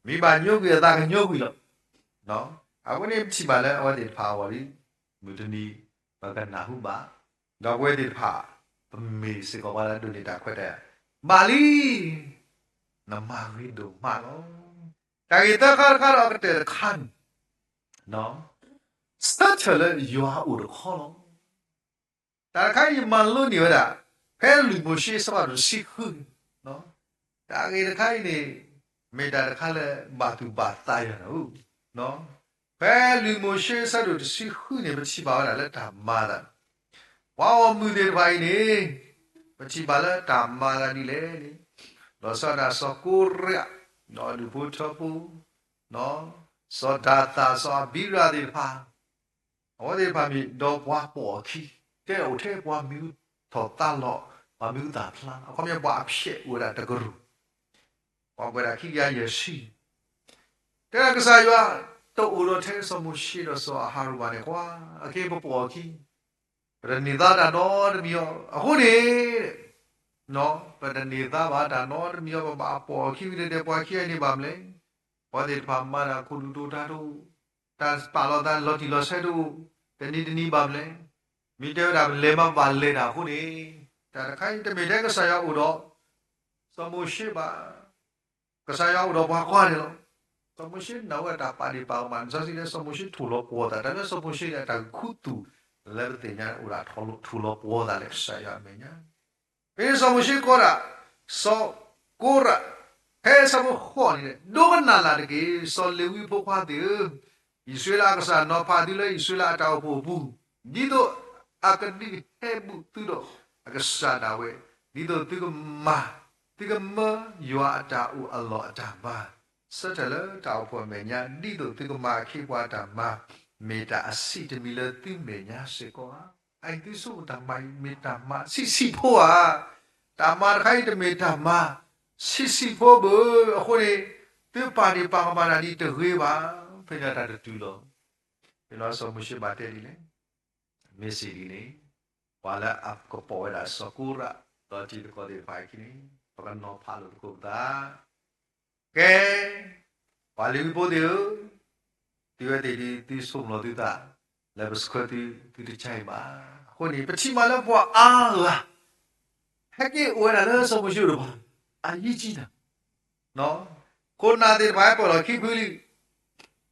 မ့ၢ်ဘၣ်ညိကွံာ်အသးကညိကွံာ်လီၤ. အဃိန့ၣ် ပထံၣ်ဘၣ်လၢအဝဲသ့ၣ်တဖၣ်အဂီၢ်ဒီး မုၢ်တနံၤ ပကနၢ်ဟူဘၣ်, ဒီးပဝဲသ့ၣ်တဖၣ် ပမ့ၢ်စ့ၢ်ကီးပှၤလၢအဒိးန့ၢ်တၢ်ခွဲးတၢ်ယာ်, ဘၣ်လံ, နမၤဂ့ၤဒိၣ်မးလီၤ. တၢ်ဂ့ၢ်သၢခါတခါဒီးအကတၢၢ်တခါန့ၣ် ဆၢထၢၣ်လၢယွၤအိၣ်တခီလီၤ. တၢ်တခါအံၤမၤလိန့ၢ်ဝဲဒၣ် ဖဲလွံၢ်မိၤၡ့အဆၢဖးဒိၣ်တဆံဃုန့ၣ်, တၢ်ဂ့ၢ်တခါအံၤန့ၣ် မ့ၢ်တၢ်တခါလၢဘၣ်သူၣ်ဘၣ်သးယၤန့ၣ်, ဖဲလွံၢ်မိၤၡ့အဆၢဒိၣ်တဆံဃုန့ၣ် ပထံၣ်ဘၣ်ဝဲဒၣ်လၢတၢ်မၤအသးန့ၣ်, ပှၤဂီၢ်မုၢ်သ့ၣ်တဖၣ်အံၤန့ၣ် ပထံၣ်ဘၣ်လၢတၢ်မၤအသးဒ်လဲၣ်န့ၣ်, လီၤဆီဒၣ်တၢ်စီၤကိရး, ဒီးဒူၣ်ဖိထၢဖိ, စီၤဒၤသၣ် စီၤအဘံရၣ်သ့ၣ်တဖၣ် အဝဲသ့ၣ်တဖၣ်မ့ၢ်ဒီးပှၤပိာ်အခံ, တဲအိၣ်ထဲပှၤမံၤဟူထီၣ်သါလီၤ, ပှၤမံၤဟူသၣ်ဖျါ, အခီပညီပှၤအဖျဲးအိၣ်ဝဲဒၣ်တကရူၢ်, ပှၤပှဲၤဒၣ်ခံကယၤယဲၢ်ဆံ, တဲဒၣ်ကစၢ်ယွၤ တအိၣ်ဒီးထဲစီၤမိၤၡ့ဒီးစီၤအၤဟရိၣ်ဘၣ်န့ၣ် ကွၢ်, အခဲအံၤပပိာ်အခံ, ပတန့ၢ်သါတၢ်နီတမံၤအီၤ, အဃိန့ၣ် ပတန့ၢ်သါဘၣ်တၢ်နီတမံၤအီၤ, ပဘၣ်ပိာ်အခံဝံၤဒီး ပှၤခံဂၤန့ၣ်ဘၣ်မနုၤလဲၣ်, ပှၤသ့ၣ်တဖၣ်မၤတၢ်ခိၣ်ဒူၣ်ဒိၣ်တၢ်ဒိၣ်, တၢ်ပာ်လီၤသးလီၤတံၢ်လီၤဆဲးတအိၣ်, တနံၤတနံၤဘၣ်မနုၤလဲၣ်, မ့ၢ်တဲဝဲဒၣ်ပလဲၤမးပဘၣ်လဲၤတၢ်အဃိန့ၣ်, တၢ်တခါအံၤတမ့ၢ်ထဲကစၢ်ယွၤအိၣ်ဒီး စီၤမိၤၡ့ဘၣ်, ကစၢ်ယွၤအိၣ်ဒီးပှၤကွၢ်န့ၣ်လီၤ. စီၤမိၤၡ့နာ်ဝဲတၢ်ပာ်ဒ့ၣ်ပာ်ကမၣ်, လံာ်စီဆှံလၢစီၤမိၤၡ့ထိၣ်လီၤပှီၤသး, တၢ်လၢစီၤမိၤၡ့အတၢ်ဂ့ၢ်ခူသူၣ်လၢပသ့ၣ်ညါအိၣ်ဒၣ် ထိၣ်လီၤပှီၤသးလၢကစၢ်ယွၤအမဲာ်ညါ, ဖဲစီၤမိၤၡ့ကိးဒၣ် စီၤကိရး, ဖဲဆၢဖိဃိးန့ၣ်, ဒိကနၣ်လၢ်တက့ၢ်, စီၤလ့ၤဝံဖိခွါသ့ၣ်ဧၢ, အံၣ်စရ့လးအကစၢ်နီၤဖးသုလၢအံၣ်စရ့လးအတၢ်အိၣ်ဖှိၣ်အပူၤ, ဒ်သိးအကဒုးဟဲဘူးသုဒီးအကစၢ်ဒၣ်ဝဲ, ဒ်သိးသုကမၤ, သုကမၢယွၤအတၢ်အိၣ်အလီၢ်အတၢ်မၤ ဆၢထၢၣ်လၢတၢ်အိၣ်ဖှိၣ်အမဲာ်ညါ, ဒ်သိးသုကမၤအခ့အပှၤအတၢ်မၤ, မ့ၢ်တၢ်အဆံးတမံၤလၢသုမဲာ်ညါစ့ၢ်ကီးဧါ. အအံၤသုဆိကမိၣ်တၢ်မၤအံၤ မ့ၢ်တၢ်မၤဆံးဆံးဖိဧါ. တၢ်မၤတခါအံၤတမ့ၢ်တၢ်မၤဆံးဆံးဖိဘၣ်. အဃိန့ၣ် သုပာ်ဒ့ၣ်ပာ်ကမၣ်တၢ်ဒ်အံၤတဂ့ၤဘၣ်. ဖဲန့ၣ်တၢ်တတုၤလီၤ. ဖဲလီၤစီၤမိၤၡ့ဘၣ်တဲဒ်လဲၣ်, မ့ၢ်စံးဒ်န့ၣ်, ပှၤလၢအကပိာ်ဝဲဒၣ်စီၤကိရး ဒီးတံၤသကိးသ့ၣ်တဖၣ်အခံန့ၣ်, ပကနီၤဖးလိာ်သကိးပသး ကဲ, ပှၤလ့ၤဝံဖိသ့ၣ်ဧၢ, သုဝဲသ့ၣ်ဒ်သုဆိကမိၣ်လီၤသုသး လၢပဆှၢသု, သုတကါအံၤဘၣ်. အဃိန့ၣ် ပထံၣ်မးလၢပှၤအါဂၤ ဟဲက့ၤအိၣ်ဝဲဒၣ်လၢစီၤမိၤၡ့အိၣ်တဖၣ်, အယံၤကံနၤ, ခိၣ်နၢ်သ့ၣ်တဖၣ်ဟဲပၢၢ်လီၤခံဖုလံ.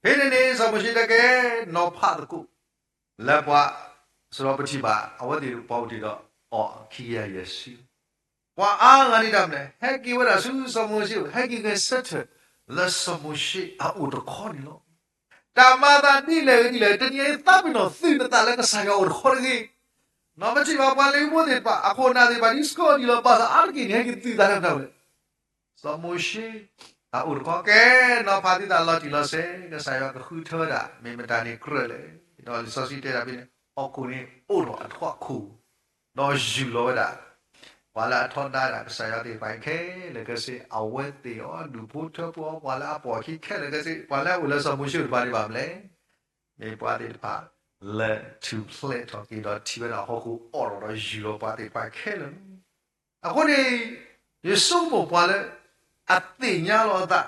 ဖဲန့ၣ်န့ၣ် စီၤမိၤၡ့တဲကဲ, နီၤဖးသကိး လၢပှၤ, စရီပထံၣ်ဘၣ် အဝဲသ့ၣ်ပှၤအိၣ်တ့ၢ်ဒီးအီၤခံကယၤယဲၢ်ဆံ, ပှၤအါဂၤန့ၣ်တၢ်မနုၤလဲၣ် ဟဲက့ၤဝဲဒၣ်ဆူစီၤမိၤၡ့, ဟဲက့ၤဂဲၤဆၢထၢၣ်လၢစီၤမိၤၡ့အအိၣ်တခီန့ၣ်လီၤ. တၢ်မၤသးဒ်လဲၣ်ဂ့ၤဒ်လဲၣ် တနံၤအံၤသးပ့ၤနီၣ်သုးနသးလၢကစၢ်ယွၤအိၣ်တခီတဂ့ၤ. နီၢ်ပထံၣ်ဘၣ်ပှၤလ့ၤဖိသ့ၣ်တဖၣ် အခိၣ်နၢ်သ့ၣ်တဖၣ်ဒ်စကီဒ်လီၤ ဘၣ်ဆၣ်အါတက့ၢ်န့ၣ် ဟဲက့ၤသုးသးလၢမနုၤလဲၣ်. စီၤမိၤၡ့အအိၣ်တခီကဲ, နီၤဖးသုသးလီၤတံၢ်လီၤဆဲး, ကစၢ်ယွၤကဃုထၢဝဲဒၣ် မ့ၢ်မတၤန့ၣ်ကြၢးလဲၣ်. ဒီးလံာ်စီဆှံတဲဒၣ်ဖဲန့ၣ် ဟီၣ်ခိၣ်န့ၣ်အိၣ်ထီၣ်အထွးခိၣ်, ဒီးယူၢ်လီၤဝဲဒၣ် ပှၤလၢအထီဒါဒၣ်ကစၢ်ယွၤသ့ၣ်တဖၣ်ခဲလၢာ်ခဲဆ့, အဝဲသ့ၣ်အီၤ ဒူၣ်ဖိထၢဖိအီၤ ပှၤလၢအပိာ်အခံခဲလၢာ်ခဲဆ့, ပှၤလၢအအိၣ်လၢစီၤမိၤၡ့တဖၣ်န့ၣ်ဘၣ်မနုၤလဲၣ်. မ့ၢ်ပှၤသ့ၣ်တဖၣ်လၢထူၣ်ဖျဲးထီၣ်က့ၤဒီးထံၣ်ဝဲဒၣ် ဟီၣ်ခိၣ်အိးထီၣ်ဒီးယူၢ်လီၤပှၤသ့ၣ်တဖၣ်ခဲလၢာ်လီၤ. အဃိန့ၣ် ယဆိကမိၣ်ပှၤလၢအသ့ၣ်ညါလီၤအသး,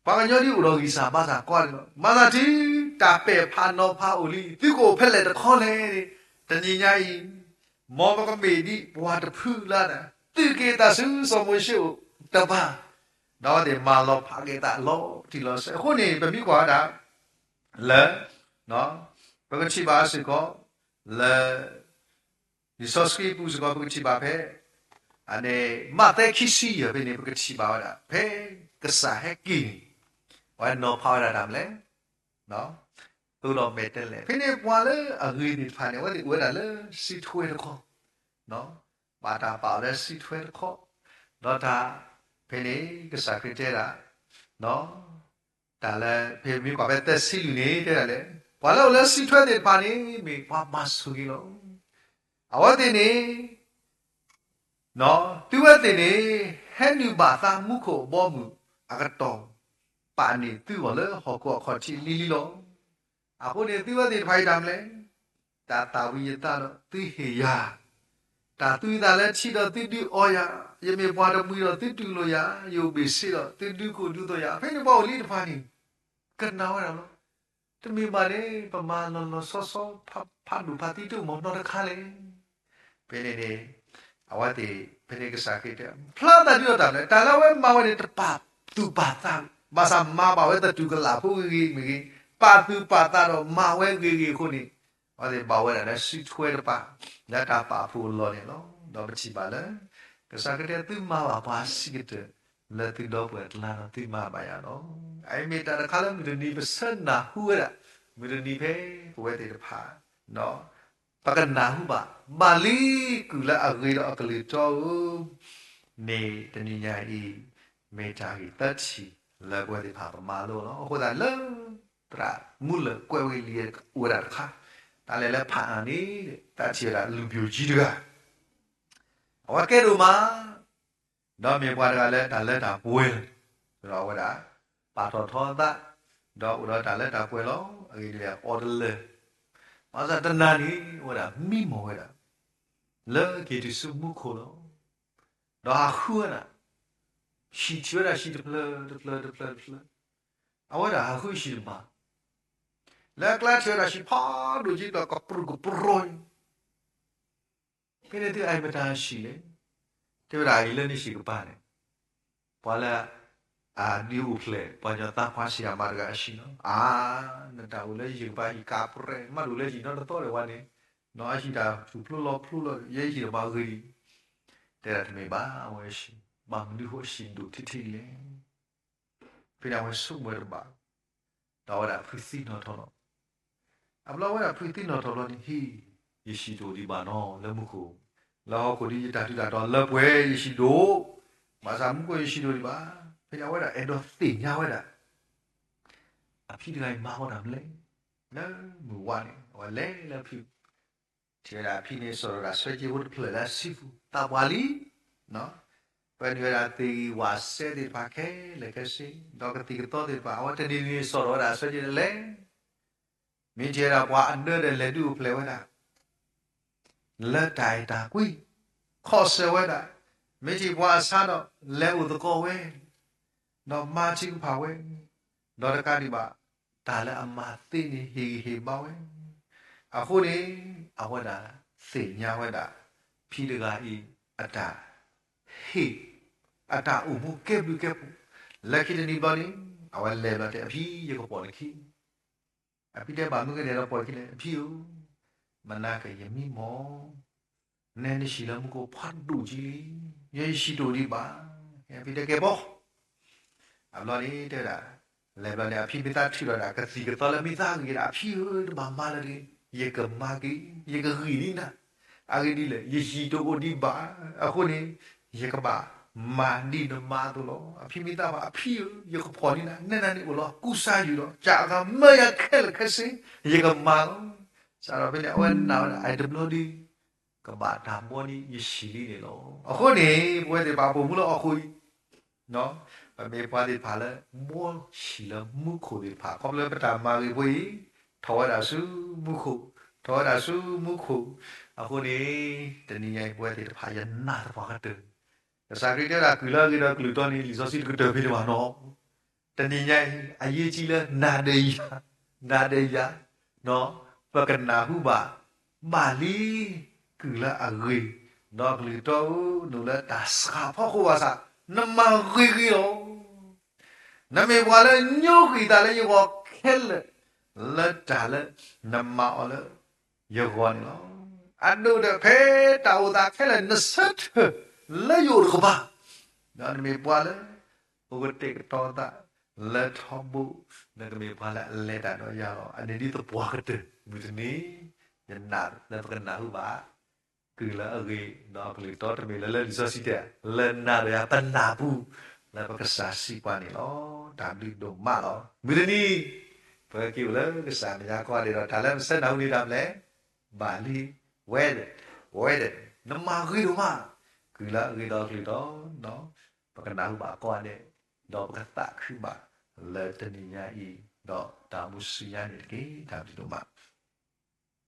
ပှၤကညီဒ်အိၣ်ဒီးဂံၢ်စၢ်ဘါစၢ်ကီးန့ၣ်လီၤ. မၤသးဒ်တၢ်ပဲာ်ဖးနီၤဖးအိၣ်လံ, သုကအိၣ်ဖဲလဲၣ်တခီလဲၣ်န့ၣ်, တနံၤညါအံၤ မ်ပကမ့ၢ်ဒ်ပှၤတဖုလၢ သုးက့ၤသးဆူစီၤမိၤၡ့အိၣ်တဖၣ်, ဒီးအဝဲသ့ၣ်မၤလီၤဖးက့ၤသးလီၤတံၢ်လီၤဆဲး. အဃိန့ၣ် ပမ့ၢ်ကွၢ်ဝဲဒၣ် လၢ ပကထံၣ်ဘၣ်စ့ၢ်ကီး လၢ လံာ်စီဆှံပူၤစ့ၢ်ကီး ပကထံၣ်ဘၣ်ဖဲ အန့ၣ် မးသဲခံဆံယဲၢ်ဖဲန့ၣ် ပကထံၣ်ဘၣ်ဝဲဒၣ် ဖဲကစၢ်ဟဲက့ၤန့ၣ် အဝဲနီၤဖးဝဲဒၣ်တၢ်မနုၤလဲၣ်. အဃိဒီးမဲာ်တဲးလဲး ဖဲန့ၣ်ပှၤလၢအဂ့ၤသ့ၣ်တဖၣ်န့ၣ် အဝဲသ့ၣ်အိၣ်ဝဲဒၣ်လၢစုထွဲတခီ, ဘၣ်တၢ်ပာ်အီၤလၢစုထွဲတခီ, ဒီးတၢ် ဖဲန့ၣ် ကစၢ်ခရံာ်တဲဒၣ် တၢ်လၢ ဖဲမ့ၢ်ကွၢ်ဖဲသၢဆံလွံၢ်န့ၣ် တဲဒၣ်လဲၣ်, ပှၤလၢအိၣ်လၢစုထွဲသ့ၣ်တဖၣ်န့ၣ် မ့ၢ်ပှၤမၤဆိၣ်ဂ့ၤလီၤ. အဝဲသ့ၣ်န့ၣ် သုဝဲသ့ၣ်န့ၣ် ဟဲနုာ်ဘၣ်သးမူခိၣ်အဘီအမုၢ်အကတီၢ်, ပာ်န့ၢ်သုဂီၢ်လၢဟီၣ်ခိၣ်အခီၣ်ထံးလံၤလံၤလီၤ. အဃိန့ၣ် သုဝဲသ့ၣ်တဖၣ်အံၤတၢ်မနုၤလဲၣ်, တၢ်သၣ်ဝံၤယသးဒီးသုဟ့ၣ်ယၤ, တၢ်သူအသးလၢထံဒီးသုဒုးအီယၤ, ယမ့ၢ်ပှၤတမှံၤဒီးသုတူၢ်လိာ်ယၤ, ယအိၣ်ဘ့ၣ်ဆ့ဒီးသုဒုးကိၢ်ဒုးသိးယၤ, ဖဲန့ၣ်ပှၤအိၣ်လံတဖၣ်န့ၣ် ကနၣ်ဝဲဒၣ်လီၤ. တမ့ၢ်ဘၣ်န့ၣ် ပမၤလီၤလီၤဆီဆီ ဖးဒိၣ်ဖးသံတအိၣ်မးနီတခါလဲၣ်. ဖဲန့ၣ်န့ၣ် အဝဲသ့ၣ် ဖဲန့ၣ်ကစၢ်ခရံာ်တဲ ဖျါသးဒ်ဒီးတၢ်မနုၤလဲၣ်, တၢ်လၢအဝဲမၤဝဲန့ၣ် တပာ်သူၣ်ပာ်သး, ဘၣ်ဆၣ်မၤဘၣ်ဝဲသတူၢ်ကလာ်ဖိဂ့ၤဂ့ၤမ့ၢ်ဂ့ၤ, ပာ်သူၣ်ပာ်သးဒီးမၤဝဲဂ့ၤဂ့ၤအဃိန့ၣ်, အဝဲသ့ၣ်ဘၣ်ဝဲဒၣ်လၢစုထွဲတပၤ လၢတၢ်ပာ်ဖှိၣ်အလီၢ်န့ၣ်လီၤ. ဒီးပထံၣ်ဘၣ်လၢ ကစၢ်ခရံာ်တဲသုမၤဘၣ်ပှၤအဆံးကတၢၢ် လၢသုဒီပုၢ်ဝဲၢ်အကျါဒီးသုမၤဘၣ်ယၤလီၤ. အအံၤမ့ၢ်တၢ်တခါလၢမုၢ်တနံၤပဆၢနၢ်ဟူဝဲဒၣ်, မုၢ်တနံၤဖဲပဝဲသ့ၣ်တဖၣ် ပကနၢ်ဟူဘၣ်, ဘၣ်လံကုၢ်လၢအဂ့ၤဒီးအကလုၢ်တီဧၢ, န့ၣ်တနံၤညါအံၤ မ့ၢ်တၢ်ဂ့ၢ်သၢထံၣ်လၢပဝဲသ့ၣ်တဖၣ်ပမၤလိလီၤ. အဃိသတးလၢ သရၣ်မူလၢၢ်ကွဲးဝံၤလံဝဲဒၣ်တခါ, တၢ်လဲၤလၢဖးအါန့ၣ် တၢ်ထံၣ်ဝဲဒၣ်လူၤဘျိးကံတဂၤ အဝဲကဲဒိၣ်မး ဒီးမ့ၢ်ပှၤတဂၤလၢတၢ်လၢတၢ်ပှဲၤလီၤ. ဒီးအဝဲဒၣ် ပာ်ထီၣ်ထီအသး, ဒီးအိၣ်ဒီးတၢ်လၢတၢ်ပှဲၤလီၤ. အဂ့ၢ်ဒ်လဲၣ် အီတလၢာ်, ဘၣ်ဆၣ်တနၤန့ၣ် အဝဲဒၣ်မံမီၢ်ဝဲဒၣ် လၢက့ၤတုၤဆူမူခိၣ်လီၤ. ဒီးဟးဃုဝဲဒၣ်, ဟံၣ်ထံၣ်ဝဲဒၣ်ဟံၣ်တဖျၢၣ်တဖျၢၣ်တဖျၢၣ်တဖျၢၣ်, အဝဲဒၣ်ဟးဃုဟံၣ်တဖၣ်, လၢအကျါထံၣ်ဝဲဒၣ်ဟံၣ်ဖးဒိၣ်က့ၤဒီးကပြုၢ်ကပြီၤ ဖဲန့ၣ်သုအံၤမတၤဟံၣ်လဲၣ်, တဲဝဲဒၣ်အံၤလၢန့ၣ်ဟံၣ်ကပၤန့ၣ်, ပှၤလၢ အဒုးအိၣ်ဖျဲၣ် ပှၤကညီသးပှၢ်ဆံးအမါတဂၤအဟံၣ်လီၤ. အါ, နတၢ်အိၣ်လၢယံၤကပၤဟံၣ်ကးပြဲး မးတအိၣ်လၢယံၤနီတသီဒံးဝဲန့ၣ်, နီၢ်အဟံၣ်တၢ်ထူၣ်ဖျိလီၤဖျိလီၤ ယဲဟံၣ်တဘၣ်ဂ့ၤဒံး, တဲဒၣ်တမ့ၢ်ဘၣ် အဝဲဟံၣ် ဘၣ်မနုၤဃိဟံၣ်ဒိၣ်ထံထံလဲၣ်. ဖဲန့ၣ်အဝဲဆိကမိၣ်တဘၣ် ဒီးအဝဲဒၣ်ဖုသံနီၣ်ထီၣ်လီၤ. အဘျီဝဲဒၣ်ဖုသံနီၣ်ထီၣ်လီၤန့ၣ် ဟံၣ်, ယဟံၣ်တအိၣ်ဒံးဘၣ်နီၤလၢမူခိၣ်, လၢဟီၣ်ခိၣ်ဒ်ယတၢ်ထူးတၢ်တီၤလၢပှဲၤယဟံၣ်တအိၣ်, ဘၣ်ဆၣ်မူခိၣ်ယဟံၣ်တအိၣ်ဒံးဘၣ်. ဖဲန့ၣ်အဝဲဒၣ်အဲၣ်ဒိးသ့ၣ်ညါဝဲဒၣ် အဖံတဂၤအံၤမၤဝဲဒၣ်မနုၤလဲၣ်, လၢမုၢ်ဝါန့ၣ် အဝဲလဲၤလၢဖု ထံၣ်ဝဲဒၣ်အဖံန့ၣ် စိာ်ထီၣ်ဝဲဒၣ်ဆၢက့ဖိတဖျၢၣ်လၢအဆံပူၤ သးပှၢ်လံ, ပၢနုာ်ဝဲဒၣ်သ့ၣ်ဂံၢ်ဝၣ်စဲသ့ၣ်တဖၣ်ခဲလၢာ်ခဲဆ့, ဒီးကသံၣ်ကသီသ့ၣ်တဖၣ် အဝဲတနံၤနံၤစိာ်ထီၣ်ဝဲဒၣ်ဆၢက့တလဲၤ, မ့ၢ်ထံၣ်ဝဲဒၣ်ပှၤအနၢဒီးလဲၤဒုးအိၣ်ဖျဲၣ်ဝဲဒၣ် လၢတၢ်အဲၣ်တၢ်ကွံ, ခီၣ်ဆၢဝဲဒၣ်, မ့ၢ်ထံၣ်ပှၤအဆါဒီး လဲၤအိၣ်သကိးဝဲ, ဒီးမၤထံကဖၣ်ဝဲ, ဒီးတကးဒံးဘၣ် တၢ်လၢအမၤသ့န့ၣ်ဟ့ၣ်ဂံၢ်ဟ့ၣ်ဘါဝဲ, အဃိန့ၣ် အဝဲဒၣ်သ့ၣ်ညါဝဲဒၣ် ဖံတဂၤအံၤ အတၢ်ဟ့ၣ် အတၢ်အိၣ်မူကဲဘျုးကဲဖှိၣ်, လၢခံတနံၤဘျီန့ၣ် အဝဲလဲၤဘျီတဲ အဖံ ယကပိာ်နခံ အဖံတဲဘၣ်မနုၤကလဲၤဒီးပိာ်ခံလဲၣ် အဖံဧၢ, မနၤက့ၤယမံမီၢ်, နဲနဟံၣ်လၢမူခိၣ်ဖးဒိၣ်ကံလံ, ယဟံၣ်တအိၣ်ဒံးဘၣ်, အဖံတဲကဲဘီ အဘျီန့ၣ်တဲဝဲဒၣ်, လဲၤဘျီန့ၣ် အဖံမ့ၢ်သးထုးလီၤဒၣ် ကသံၣ်ကသီလၢမ့ၢ်သးဂ့ၤဒၣ် အဖံဧၢ တဘၣ်မၤလၢၤတဂ့ၤ, ယကမၤက့ၤ ယကဂံၢ်န့ၢ်နၤ, အဂ့ၢ်ဒ်လဲၣ် ယဟံၣ်တအိၣ်ဒံးဘၣ်, အဃိန့ၣ် ယကဘၣ်မၤဒ်နမၤအသိးလီၤ. အဖံမ့ၢ်သးဘၣ် အဖံဧၢ ယကဖီၣ်န့ၢ်နၤ, နဲနၤန့ၣ်အိၣ်လီၤ ကူစါယုာ်ဒီး ကးအသးမၢယၤခဲလၢာ်ခဲဆ့, ယကမၤလီၤ. စးထီၣ်ဖဲန့ၣ် အဝဲနာ်ဝဲဒၣ် အတဘျီဒုး ကဘၣ်တၢ်ဘှီန့ၢ်ယဟံၣ်လံန့ၣ်လီၤ. အဃိန့ၣ် ပဝဲသ့ၣ်တဖၣ်ပိာ်မူလၢဟီၣ်ခိၣ်အံၤ ပမ့ၢ်ပှၤသ့ၣ်တဖၣ်လၢ ဘှီဟံၣ်လၢမူခိၣ်သ့ၣ်တဖၣ် ခီဖျိလၢပတၢ်မၤဂ့ၤဖိအံၤ ထီၣ်ဝဲဒၣ်ဆူမူခိၣ်, ထီၣ်ဝဲဒၣ်ဆူမူခိၣ်, အဃိန့ၣ် တနံၤညါအံၤ ပဝဲသ့ၣ်တဖၣ်ယနာ်သပှၢ်ကတၢၢ်, ကစၢ်ခရံာ်တဲဝဲဒၣ် ကုၢ်လၢအဂ့ၤဒီးကလုၢ်တီန့ၣ် လံာ်စီဆှံတကတၢၢ်ဖဲန့ၣ်ဘၣ်နီၤ တနံၤညါအံၤ အရေးကြီးလၢ နၤဒီးယၤ, နၤဒီးယၤ, ပကနၢ်ဟူဘၣ်, ဘၣ်လံ, ကုၢ်လၢအဂ့ၤ, ဒီးကလုၢ်တီဧၢ, နအိၣ်လၢတၢ်စှၤဖီခိၣ်ဘၣ်ဆၣ်, နမၤဂ့ၤဂ့ၤလီၤ. နမ့ၢ်ပှၤလၢညိကွံာ်အသးလၢယဂီၢ်ခဲလၢာ်, လၢတၢ်လၢနမၤအီၤလၢယဂီၢ်န့ၣ်လီၤ. အဒိၣ်ဒီးဖဲတၢ်အိၣ်သးခဲလၢာ်နဆၢထၢၣ်လၢယအိၣ်တကပၤ, ဒီးနမ့ၢ်ပှၤလၢ အိၣ်ကတဲာ်ကတီၤသးလၢထီဘိ, နကမ့ၢ်ပှၤလၢအလဲၤတၢ်ဒီးယၤလီၤ. အန့ၣ်ဒ်သပှၢ်ကတၢၢ် မုၢ်တနံၤ, ယနာ်လၢပကနၢ်ဟူဘၣ် ကုၢ်လၢအဂ့ၤ ဒီးအကလုၢ်တီတမ့ၢ်လၢလၢလံာ်စီဆှံတဲ လၢနၤဒီးယၤပနၢ်ပူၤ လၢပကစၢ်စံးပှၤန့ၣ်လီၤ. တၢ်ဘျုးဒိၣ်မးလီၤ. မုၢ်တနံၤ ပကက့ၤအိၣ်လၢကစၢ်မဲာ်ညါကိးဂၤဒဲးဒီး တၢ်လၢပဆၢနၢ်ဟူန့ၣ်တၢ်မနုၤလဲၣ်, ဘၣ်လံ, ဝဲဒၣ်, ဝဲဒၣ်, နမၤဂ့ၤဒိၣ်မး, ကုၢ်လၢအဂ့ၤဒီးအကလုၢ်တီ, ပကနၢ်ဟူဘၣ်ကိးဂၤဒဲး, ဒီးပကသးခုဘၣ်လၢတနံၤညါအံၤ, ဒီးတၢ်မုၢ်ဆူညါန့ၣ်တက့ၢ်. တၢ်ဘျုးဒိၣ်မး.